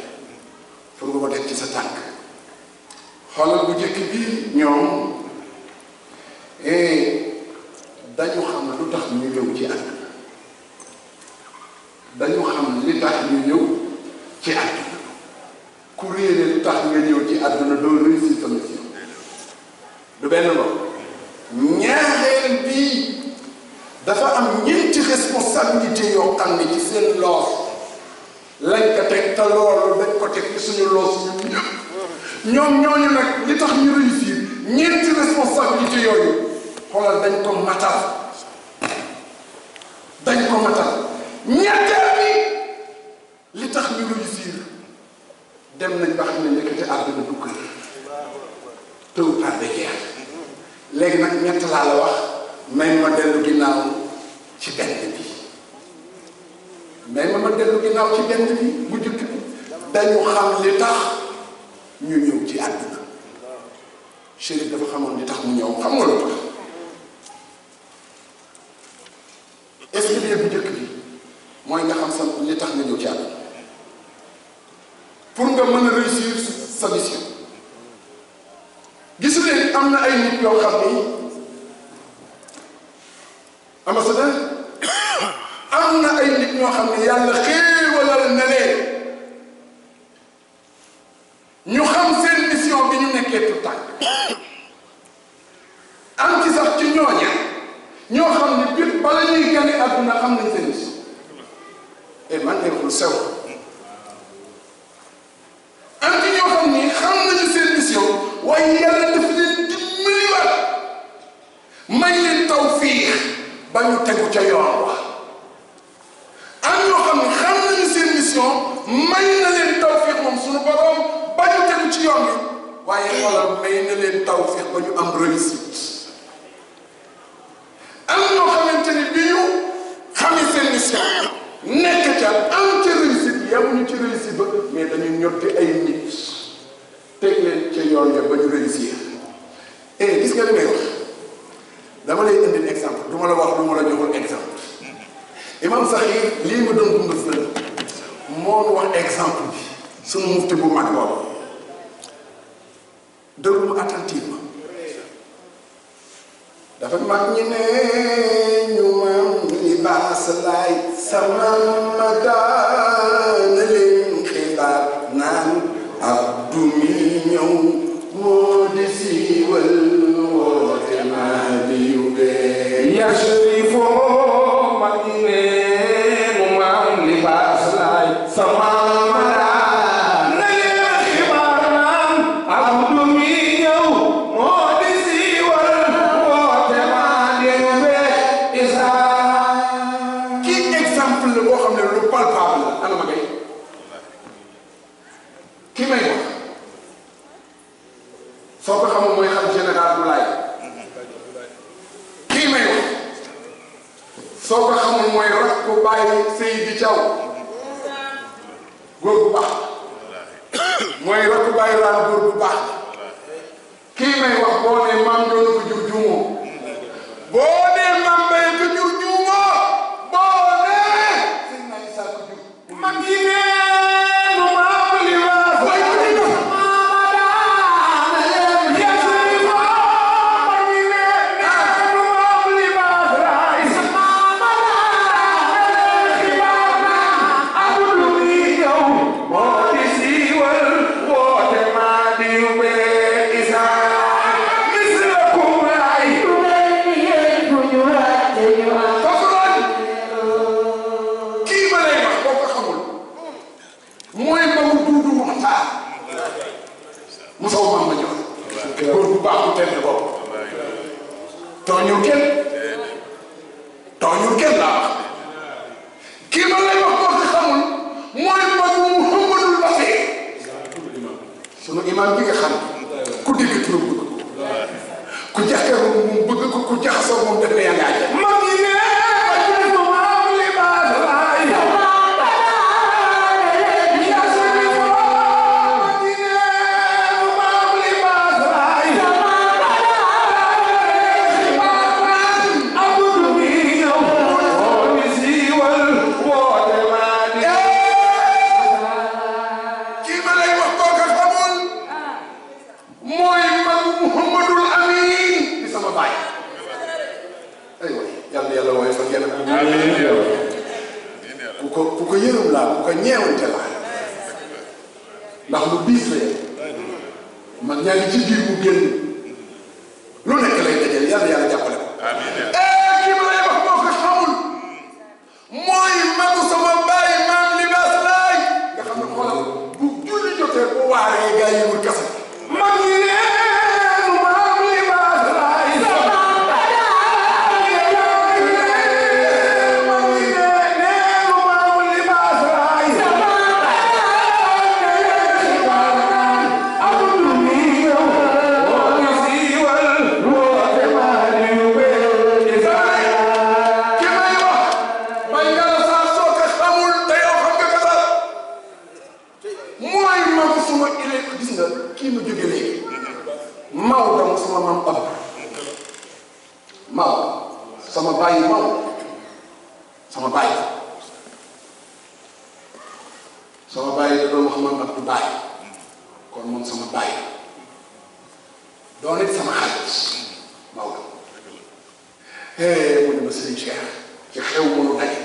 pour nga ko def ci sa tànk xoolal bu njëkk bi ñoom dañu xam lu tax ñu ñëw ci àdduna dañu xam li tax ñu ñëw ci àdduna ku réere lu tax nga ñëw ci àdduna doo réussir sa mission du benn loolu ñaareel bi dafa am ñeenti responsabilité yoo xam ne ci seen loos lañ ko teg te loolu dañ ko teg ci suñu loos ñun ñëpp ñoom ñooñu nag li tax ñu réussir ñeenti responsabilité yooyu xoolal dañ ko matal ñetteel bi li tax ñu réussir dem nañ ba xam ne nekkati àdduna du kër tôt ou tard day jeex léegi nag ñett laa la wax may ma dellu ginnaaw ci benn bi bu jëkk bi dañu xam li tax ñu ñëw ci àdduna Chérif dafa xamoon li tax mu ñëw xam nga lu tax est-ce que bu jëkk bi mooy nga xam sa li tax nga ñëw ci àdduna pour nga mën a réussir sa mission gisu leen am na ay nit yoo xam ni ambassadeur am na ay nit ñoo xam ne yàlla xéewalal na leen ñu xam seen mission bi ñu nekkee tout tànk am ci sax ci ñooña ñoo xam ne bit bala ñuy gane àdduna xam nañ seen mission et man nekkul sew am ci ñoo xam ni xam nañu seen mission waaye yàlla daf leen dimbaliwaat may leen tawfiix ba ñu tegu ca yoon wax am ñoo xam ne xam nañu seen mission may na leen tawfiix moom suñu borom ba ñu tegu ci yoon bi waaye wala may na leen tawfiix ba ñu am réussite am ñoo xamante ni bi ñu xamee seen mission nekk ca am ca réussite yamuñu ci réussite ba mais dañu ñotti ay nit teg leen ca yoon ya ba ñu réussir et gis nga li may wax dama lay indil exemple du ma la wax du ma la joxul exemple imam Saxiir lii ma doon dund fële moo wax exemple bi suñu mufti bu mag boobu déglu ma attentivement dafa mag ñi ne ñu mam libaas laay sama ma daana leen xibaar naan abdu mi ñëw moo di siiwal woote maa di yubee ya Sherifoo mag ñi ne ñu mam libaas laay sama ma daana leen xibaar naan abdu mi ñëw moo di siiwal woote maa di yubee isa kii exemple la boo xam ne lu palpable la ana ma kay kii may wax soo ko xamul mooy xam général bu laay kii may wax soo ko xamul mooy rakk bu bàyyi Seydi Thiaw góor bu baax mooy rakk bu bàyyi laan góor bu baax kii may wax boo nee maam doon ko jur juumoo boo nee maam bay ko jur juumoo boo nee sëñ naa Isaa ko jur mag yi nee nu maam li góor bu baax bu tedd bopp tooñul kenn laa wax kii ma lay wax boo xamul mooy mag Mouhamadul Basir sunu imam bi nga xam ku dégg turam bëgg ko ku jàkkaarloo moom bëgg ko ku jaxasoo moom def na yaa ngi àjjana mag yi ne ku ko yërëm laa ku ko ñeewante laa ndax lu diis la mag ñaa ngi ci biir mu génn lu nekk lay dajal yàlla jàppale ko kii ma lay wax moo ko xamul mooy magu sama baay maam Libaas Laay nga xam ne xoolal bu julli jotee bu waaree gaa yi wër kasa mag ñi neenu maam Libaas Laay sama baay da doon wax man ak du baay kon moom sama baay doon it sama xarit Maodo mu ne ma Serigne Cheikh ci xew mënu daje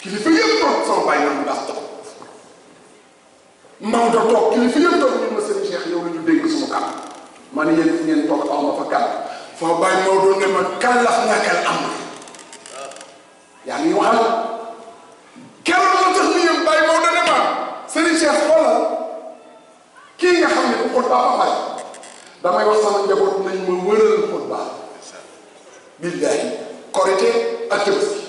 kilifa yëpp toog sama baay man bu baax toog Maodo toog kilifa yëpp toog ñu ma Serigne Cheikh yow la ñu dégg suma kàddu ma ne yéen fu ngeen toog aw ma fa kàddu sama baay Maodo ne ma kàllax ñàkkal am yaa ngi waxal keroog la tax ni yëpp bàyyi Maodo ne ma Serigne Cheikh xoolal kii nga xam ne bu xutba ba pare damay wax sama njaboot nañ ma wëral xutba billaahi korite ak Tabaski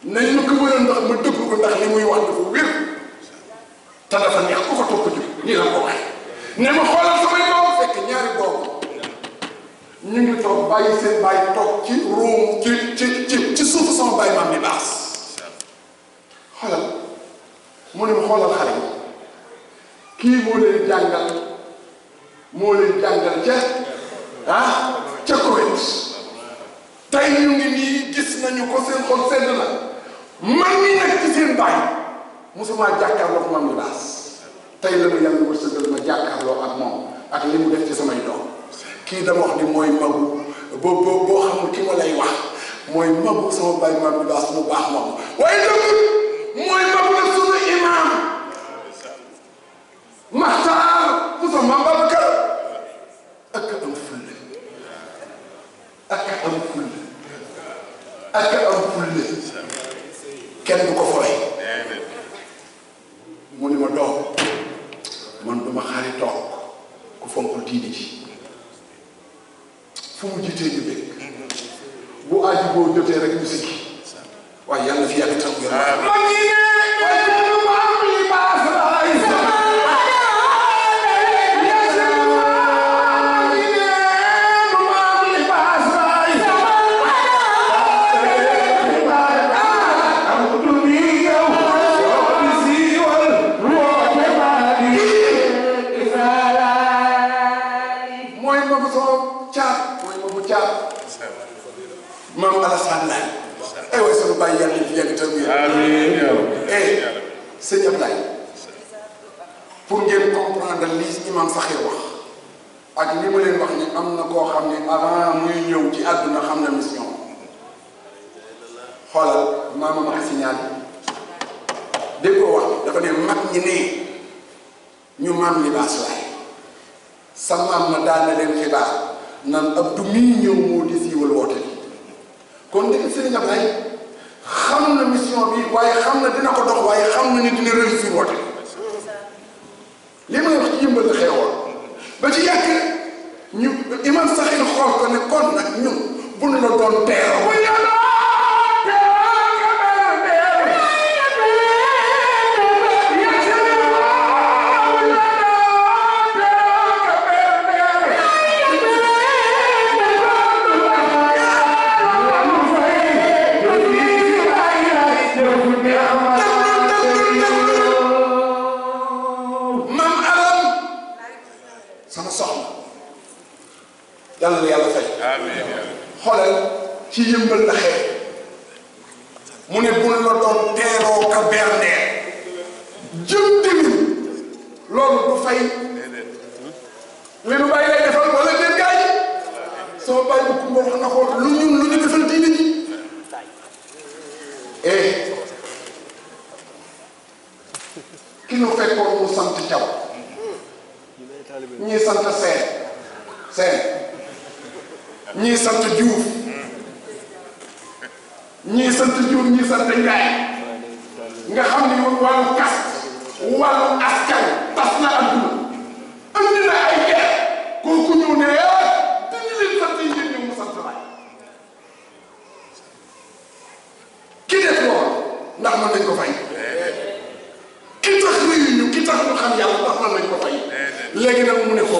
nañ ma ko wëral ndax ma déglu ko ndax li muy wax dafa wér te dafa neex ku ko topp jóg nii la ko waxee ne ma xoolal samay doom fekk ñaari doom ñu ngi toog bàyyi seen bàyyi toog ci ruum ci suufu sama bàyyi maam di baas xoolal mu ne ma xoolal xale yi kii moo leen jàngal ca Koweït tey ñu ngi nii gis nañu ko seen xol sedd na man mii nag ci seen bàyyi mosuma jàkkaarloo maam di baas tey la ma yàlla wërsëgal ma jàkkaarloo ak moom ak li mu def ci samay doom kii dama wax ni mooy magu boo xamul ki ma lay wax mooy magu sama bàyyi maam di baas mu baax moom waaye dëgg mooy magu nag sunu imaam Maxtaar bu sa maam Babacar ak am fulle kenn du ko fooy mu ni ma doom man duma xaritoo ku fonkul diini ji fu mu jiitee ñu bëgg bu aji boo jotee rek ñu sikki waaye yàlla fi yàgg tam maam Alassane Laye aywa sunu bàyyi yàlla fi yàgg tam sëñ Ablaye pour ngeen comprendre lii imam Saxir wax ak li ma leen wax ni am na koo xam ne avant muy ñëw ci àdduna xam na mission xoolal maama ma signal dégg ko wax dafa ne mag ñi ne ñu maam Libaas Laay sa maam ma daan na leen xibaar nan Abdou mii ñëw moo di siiwal woote bi kon dëgg Serigne Ablaye xam na mission bi waaye xam na dina ko dox waaye xam na ni dina réussir woote li may wax ci yëmbal la xewoon ba ci yàq ne kon nag ñun buñ la doon teeroo yàlla na yàlla fay. amiin. xoolal ci yëmbal la xew mu ne buñ la doon teeroo ka berndeel jëm tamit loolu du fay li nu bàyyi lay defal wala déet gaa yi sama bàyyi bu kumba wax na ko lu ñu defal diine ji ki nu fekkoon mu sant Thiaw ñii sant Seen ñii sant Diouf ñii sant Ndiaye nga xam ni wàllu kas wàllu askan tas na adduna andi na ay guerre kooku ñëw ne dañu leen sant yi ngeen ñëw mu sant laay ki def loolu ndax mën nañ ko fay ki tax réew ki tax ñu xam yàlla ndax mën nañ ko fay léegi nag mu ne ko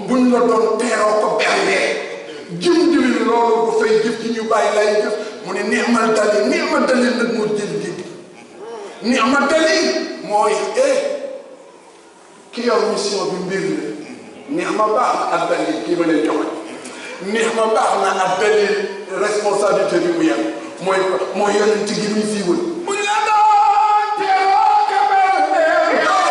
buñ la doon teeroo ko berndee jëm jëli loolu bu fay jëf ci ñu bàyyi lay jëf mu ne neexmal dali nag moo jël dégg neexmal dali mooy ki yor mission bi mbir la neex ma baax na ak dali kii ma leen joxe neex ma baax na ak dali responsabilité bi mu yem mooy yonent gi muy siiwal buñ la doon teeroo ko berndee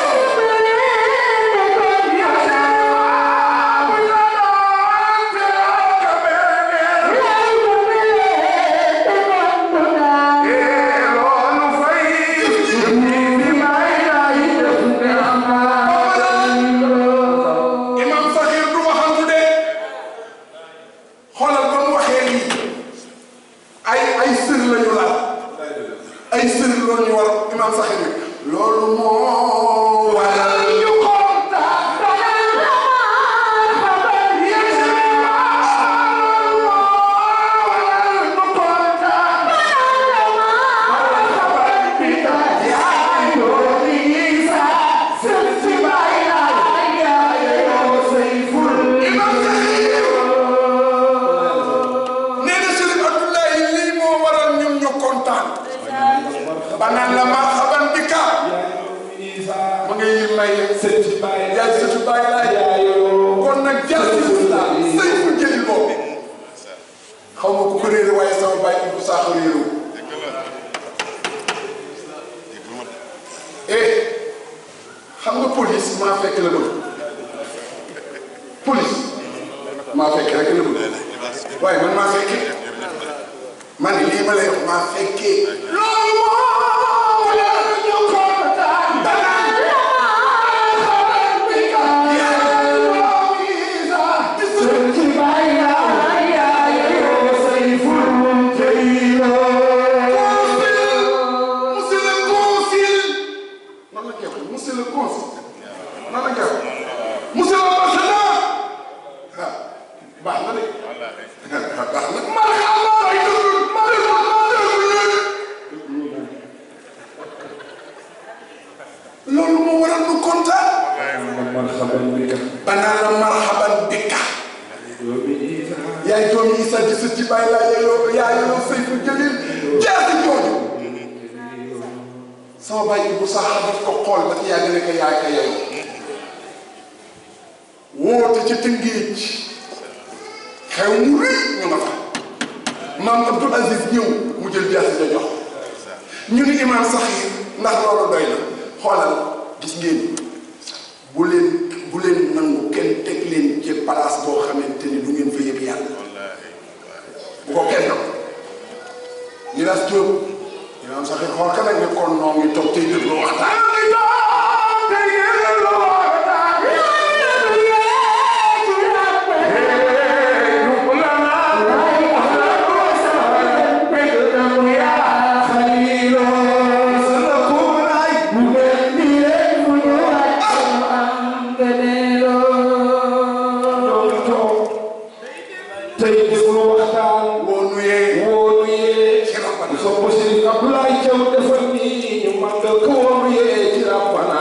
tey déglu waxtaan woo nuyee ci rabbana so ko Sëriñ Abdoulaye Thiaw defal ni ñu màggal ko woo nuyee ci rabbana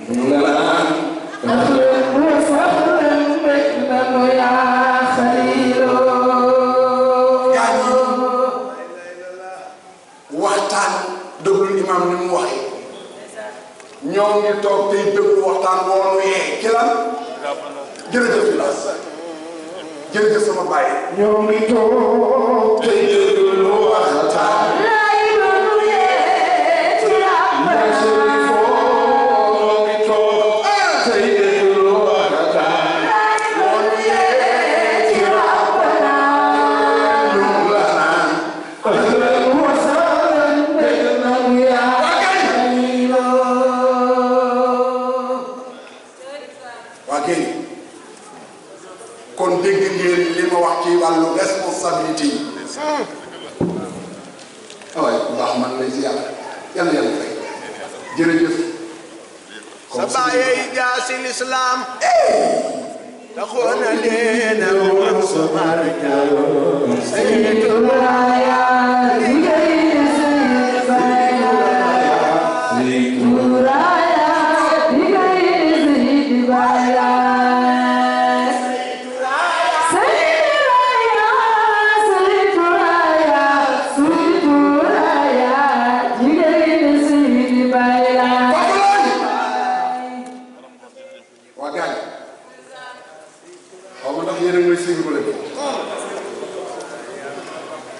ñu la naan waxtaan déglu imam ni mu waxee ñoo ngi toog tey déglu waxtaan woo nuyee ci lan jërëjëf Lass jërëjëf sama baay ñoo ngi toog tey déglu waxtaan kon dégg ngeen li ma wax ci wàllu responsabilité yi waaye bu baax man lay ziar yàlla yàlla fay jërëjëf sa baayay jaasi lislaam taxoona leen woon sa barka sayyidu raaya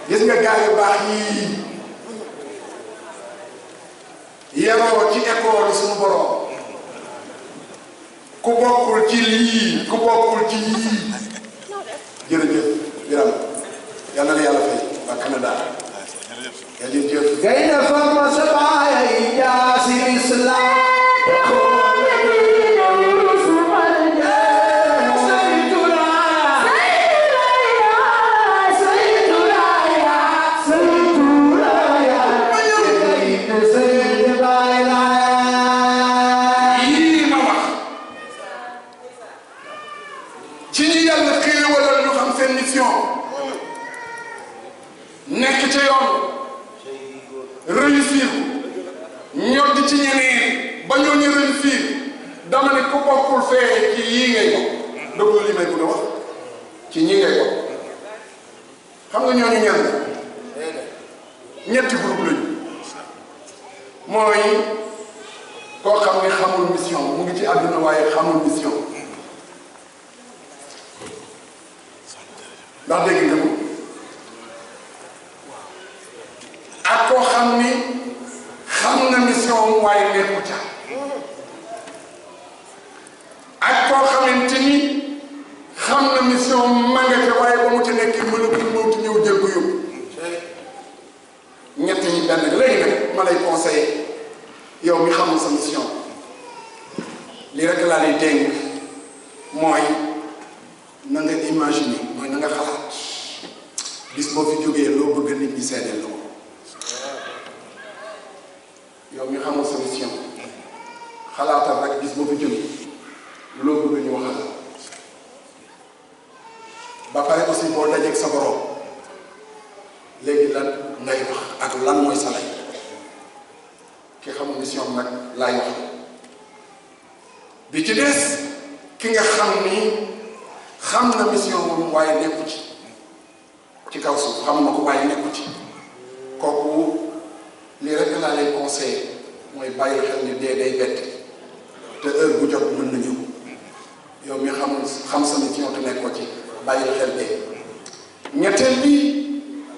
gis nga gaay yu baax yi yaroo ci école suñu borom ku bokkul ci lii ku bokkul ci yii jërëjëf Biram yàlla na yàlla fay waa Canada jërëjëf gay na farma sa baay jaasi islam nekk ci yoon réussir ñor di ci ñeneen ba ñooñu réussir dama ne ku bokkul fee ci yii ngay bokk dëgg li may bëgg a wax ci ñii ngay bokk xam nga ñooñu ñan ñetti groupe lañu mooy koo xam ne xamul mission mu ngi ci àdduna waaye xamul mission ndax dégg nga ko ak koo xam ni xam na mission waaye nekku ca ak koo xamante ni xam na mission mangate waaye ba mu ci nekk mënagul moo ci ñëw jël ko yóbbu ñett ñi benn léegi nag ma lay conseillé yow mi xamul sa mission li rek laa lay dénk mooy na nga imaginer mooy na nga xalaat bis boo fi jógee loo bëgg nit ñi seedeel la ko yow mi xamul sa mission xalaatal rek bis boo fi jógee loo bëgg ñu waxal ba pare aussi boo dajeeg sa borom léegi lan ngay wax ak lan mooy sa lay ki xamul mission nag laay wax bi ci des ki nga xam ni xam na mission moom waaye nekku ci kaw suuf xam na ko waaye nekku ci kooku lii rek laa lay conseillé mooy bàyyi xel ni dee day bette te heure bu jot mën na ñëw yow mi xamul xam sa mission te nekk ko ci bàyyi xel dee ñetteel bi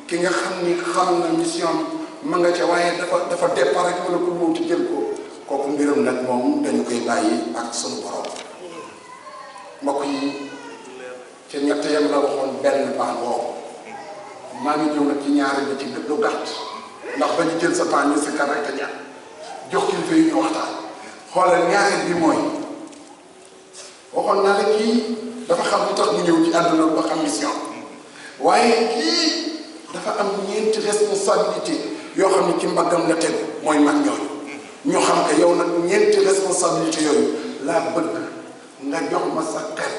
ki nga xam ni xam na mission ma nga ca waaye dafa départ rek wala pour moom ci jël ko kooku mbiram nag moom dañu koy bàyyi ak sunu borom mbokk yi ci ñett yam la waxoon benn baax boobu maa ngi ñëw nag ci ñaari ba ci lu gàtt ndax ba ñu jël sa temps ñu si kan rek te ñaan jox kilifa yi ñu waxtaan xoolal ñaareel bi mooy waxoon naa la kii dafa xam lu tax mu ñëw ci àdduna ba xam mission waaye kii dafa am ñeenti responsabilité yoo xam ne ci mbaggam la tegu mooy mag ñooñu ñu xam que yow nag ñeenti responsabilité yooyu laa bëgg nga jox ma sa xel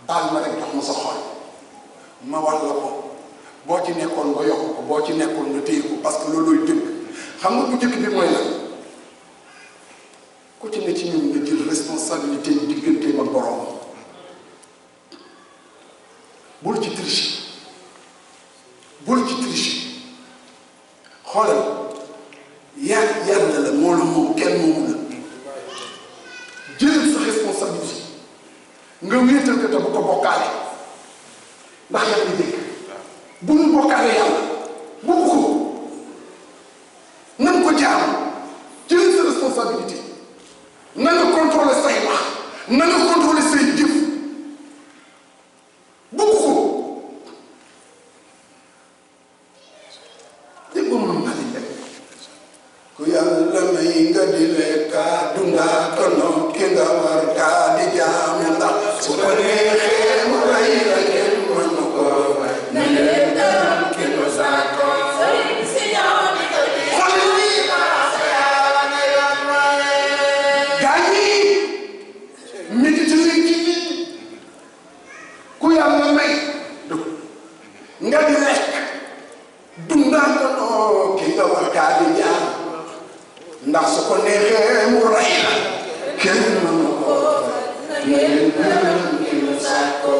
baal ma rek jox ma sa xol ma wax la ko boo ci nekkoon nga yokk ko boo ci nekkoon nga téye ko parce que loolooy dëgg xam nga bu njëkk bi mooy lan ku ci ne ci ñun nga jël responsabilité yi digganteem ak borom bul ci tricher bul ci tricher xoolal yàlla la moo la moom kenn moomu la jël sa responsabilité nga wéetal ko te bu ko bokkaale ndax yaa ngi dégg bu ñu bokkaale yàlla bokk ko nan ko jaam jël sa responsabilité na nga contrôler say wax na nga contrôler say jëf bokk ko dégg nga mën naa leen def ku yàlla may nga di lekka dunda kono ki nga war kaa di jaam ndax su ko neexee mu rey la kenn mënu ko na leen daram ki nu saako sëriñ si ñoo di ko di xol yi maasa yaa ne yoon waaye gaa ñi médité leen ci nit ku yàlla may nga di lekk dunda kono ki nga war kaa di jaam ndax su ko neexee mu rey la kenn mënu ko na leen daram ki nu saako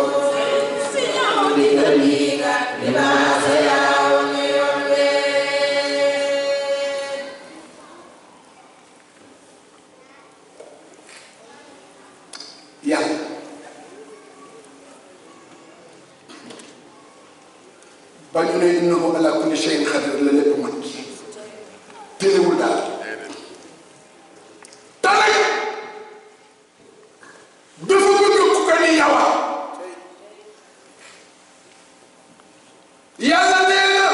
si ñoo di ko liiga di maasa yaa ne yoon yàlla ba ñu ne innahu ala kulli shay'in qadir la lépp mat téléwul daal tane dafa bëgg ku ko ni yawa yàlla nee na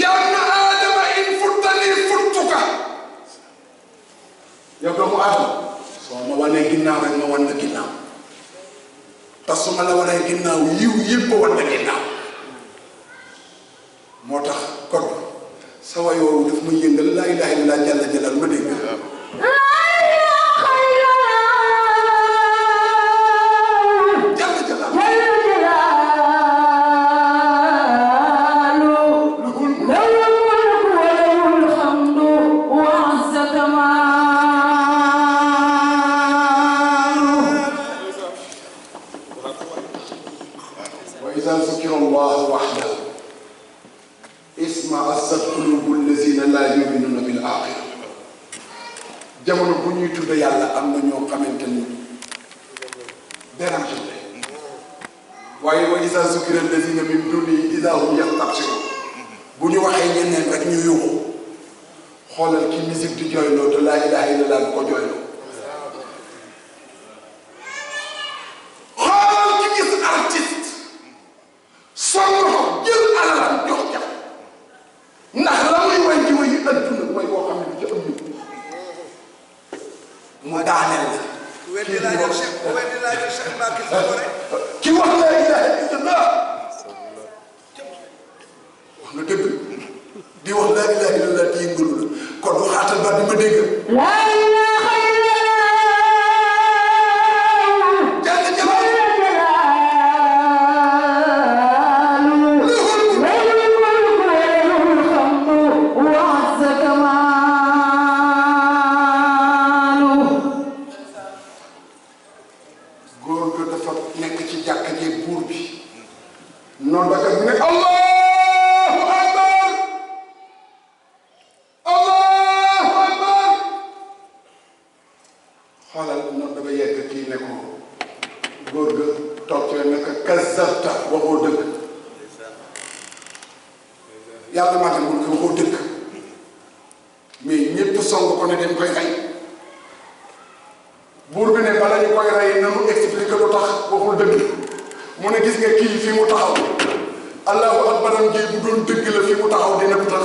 yow na aadama in futtani futtuka yow doomu aadama soo ma wanee ginnaaw rek ma wan na ginnaaw parce que su ma la wanee ginnaaw yiw yëpp a wan na ginnaaw moo tax kon sa wayoo daf ma yëngal laa ilaaha illallaah jalla jalal ma dégg jamono bu ñuy tudd yàlla am na ñoo xamante ni dérange waaye wa izaa zukira allaziina min duunihi izaa hum yastabshiruun bu ñu waxee ñeneen rek ñu yuuxu xoolal ki musique di jooyloo te laa ilaaha illallaah ko jooyloo xoolal ki gis artiste sonn ko jël alalam jox jax ndax la muy way ci wayi adduna mooy boo xam ne du ci am mu daaneel la. weddi laa jël Cheikh Mbacke Lahi ki wax laa ilaaha illallaah wax nga dëgg di wax laa ilaaha illallaah di yëngalu la kon waxaatal ba di ma dégg. laa ilaaha illallaah. jàll jàll. noonu ba kat ne allahu akbar allahu akbar xoolal noonu dama yegg kii ne ko góor ga toog ci ne ko kazabta waxoo dëgg yàlla maa ngi ko waxoo dëgg mais ñëpp song ko ne dañ koy rey buur bi ne bala ñu koy rey nanu expliqué lu tax waxul dëgg mu ne gis nga kii fi mu taxaw allahu akbaram ji bu doon dëgg la fi mu taxaw dina ko tax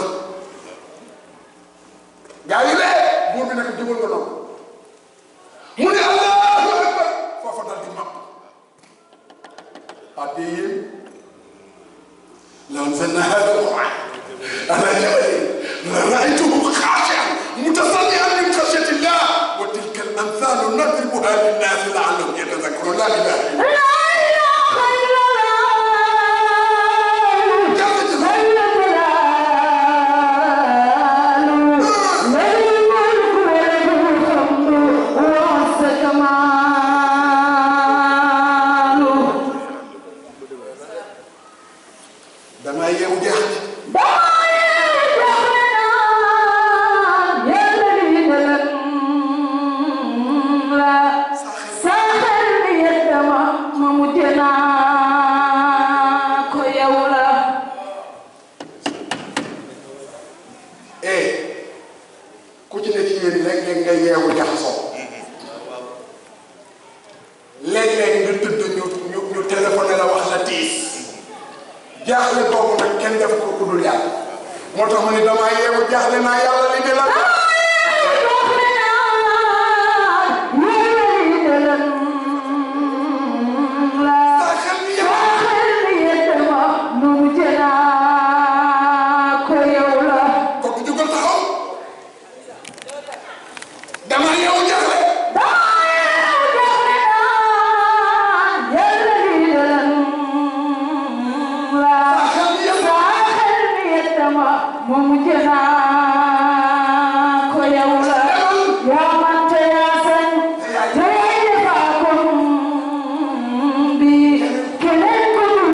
gaa yi lee buur bi nekk jëmal nga noonu mu ne allahu akbar foofa dal di màpp addi yéen la anzalna hada alquran ala jabalin la raaytuhu xaashian mutasaddian min xashyati llah wa tilka al amthalu nadribuha linnaasi laallahum yatadakkarun la ilaha illa jaaxle boobu nag kenn def ko ku dul yàlla moo tax ma ni damaa yeewu jaaxle naa yàlla li di la Mama,